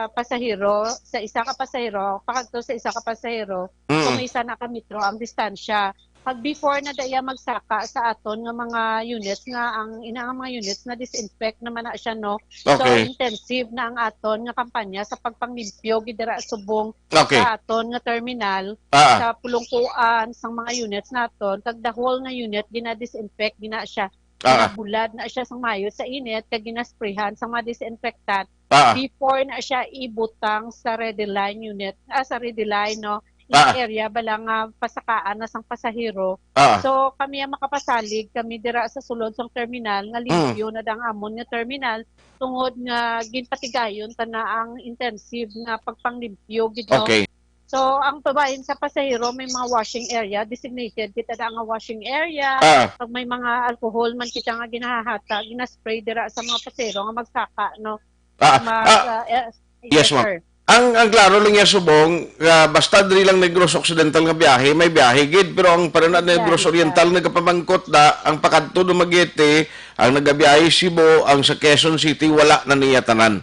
pasahero, sa isa ka pasahero, pakadto sa isa ka pasahero, so Mm. may isa na ka metro ang distansya. Pag before na daya magsaka sa aton nga mga units nga ang ina nga mga units na disinfect naman na siya, no? So Okay. intensive na ang aton nga kampanya sa pagpanglimpyo gid dira subong Okay. sa aton nga terminal, Ah. sa pulungkuan sang mga units naton, kag the whole nga unit gina-disinfect gina siya. Ah. Ginabulad na siya sang mayo sa init kag ginasprayhan sang mga disinfectant Ah. before na siya ibutang sa ready line unit, ah, sa ready line, no? Ina Ah. area bala nga pasakaan na sang pasahero. Ah. So kami ang makapasalig kami dira sa sulod sang terminal nga Mm. limpyo na dang amon nga terminal tungod nga ginpatigayon ta na ang intensive nga pagpanglimpyo gid, no? Okay. So ang babahin sa pasahero may mga washing area, designated kita da nga washing area. Ah. Pag may mga alcohol man kita nga ginahahatag, ginaspray dira sa mga pasahero nga magsaka, no? Ah, Mag, ah, ah, eh, yes, yes, ma'am. Sir. Ang, ang klaro lang niya subong, ah, basta diri lang Negros Occidental nga biyahe, may biyahe gid, pero ang para na Biyahe Negros siya. Oriental nagapamangkot na ang pakadto Dumaguete, ang nagabiyahe Cebu, ang sa Quezon City wala na niya tanan.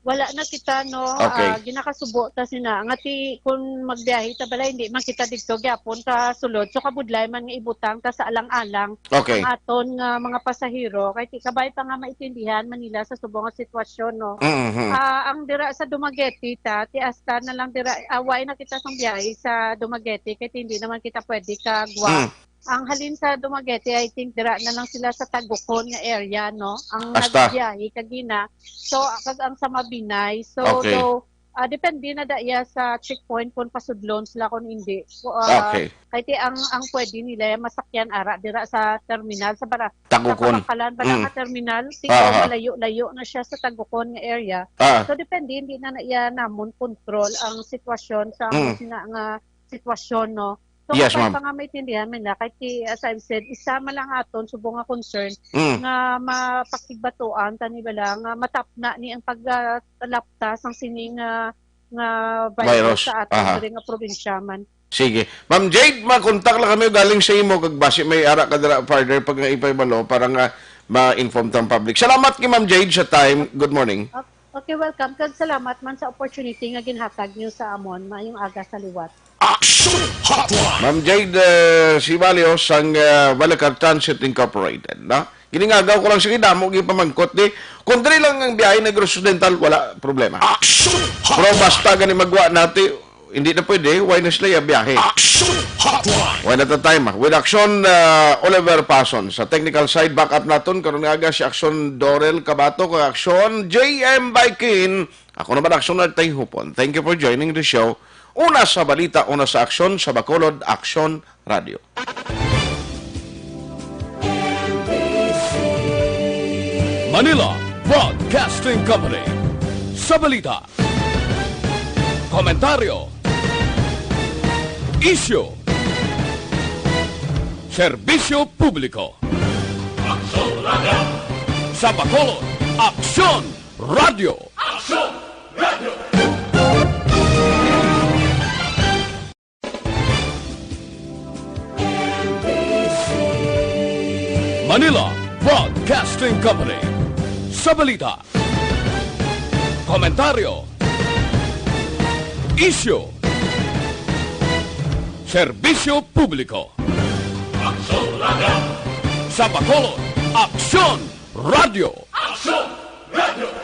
Wala na kita, no. Okay. Ah, ginakasubo ta sina nga ti kun magbiyahe ta bala hindi man kita didto gyapon ka sulod, so kabudlay man nga ibutang ta sa alang-alang Okay. ang aton nga mga pasahero kay ti kabay pa nga maintindihan man nila sa subong nga sitwasyon, no. Mhm. Ah, ang dira sa Dumaguete ta ti hasta na lang dira, ah, way na kita sang biyahe sa Dumaguete kay ti hindi naman kita pwede ka Guam. Mm. Ang halin sa Dumaguete, I think dira na lang sila sa Tagukon nga area, no? Ang Hasta. Nagbiyahe kagina. So, kag ang sa Mabinay. So, Okay. Though, ah, depende na da iya sa checkpoint kung pasudlon sila kung hindi. So, ah, Okay. Kay ti ang, ang pwede nila masakyan ara dira sa terminal sa bara-, Tagukon. Sa Pangkalan, bala Mm. nga terminal, ti Ah, ah. Malayo-layo na siya sa Tagukon nga area. Ah. So, depende, hindi na, na iya namon control ang sitwasyon sa Mm. sina nga sitwasyon, no? So, yes, ma'am, pa nga maintindihan man na, kay ti-, as I've said, isa man lang aton subong nga concern Mm. nga mapakigbatuan, tani ba lang, nga matapna ni ang paglapta sang sining, ah, nga virus Virus. sa aton Aha. diri nga probinsya man. Sige. Ma'am Jade, makontak lang kami galing sa imo, kag basi may ara ka dira further pag nga ipahibalo para nga ma-inform tang public. Salamat kay Ma'am Jade sa time. Good morning. Okay, welcome. Kag salamat man sa opportunity nga ginhatag niyo sa amon. Maayong aga sa liwat. Action Hotline! Ma'am Jade, uh, Sibalios sang, uh, Balicar Transit Incorporated, no? Giningagaw ko lang, sige, damo gyud pamangkot di. Kung diri lang ang biyahe Negros Occidental, wala problema. Action Hotline! Pero basta gani magwa nati, hindi na pwede, why na sila iya biyahe? Action Hotline! Why not the time? With Action, uh, Oliver Pason sa technical side, back up naton karon nga aga si Action Dorel Cabato, kag Action J M Baikin. Ako naman, Action Artay Hupon. Thank you for joining the show. Una sa balita, una sa aksyon, sa Bacolod, Aksyon Radio. Manila Broadcasting Company. Sa balita, komentaryo, isyu, serbisyo publiko. Aksyon Radio. Sa Bacolod, Aksyon Radio. Aksyon Radio. Manila Broadcasting Company. Sa balita, komentaryo, isyu, serbisyo publiko. Aksyon Radio. Sa Bacolod, Aksyon Radio. Aksyon Radio.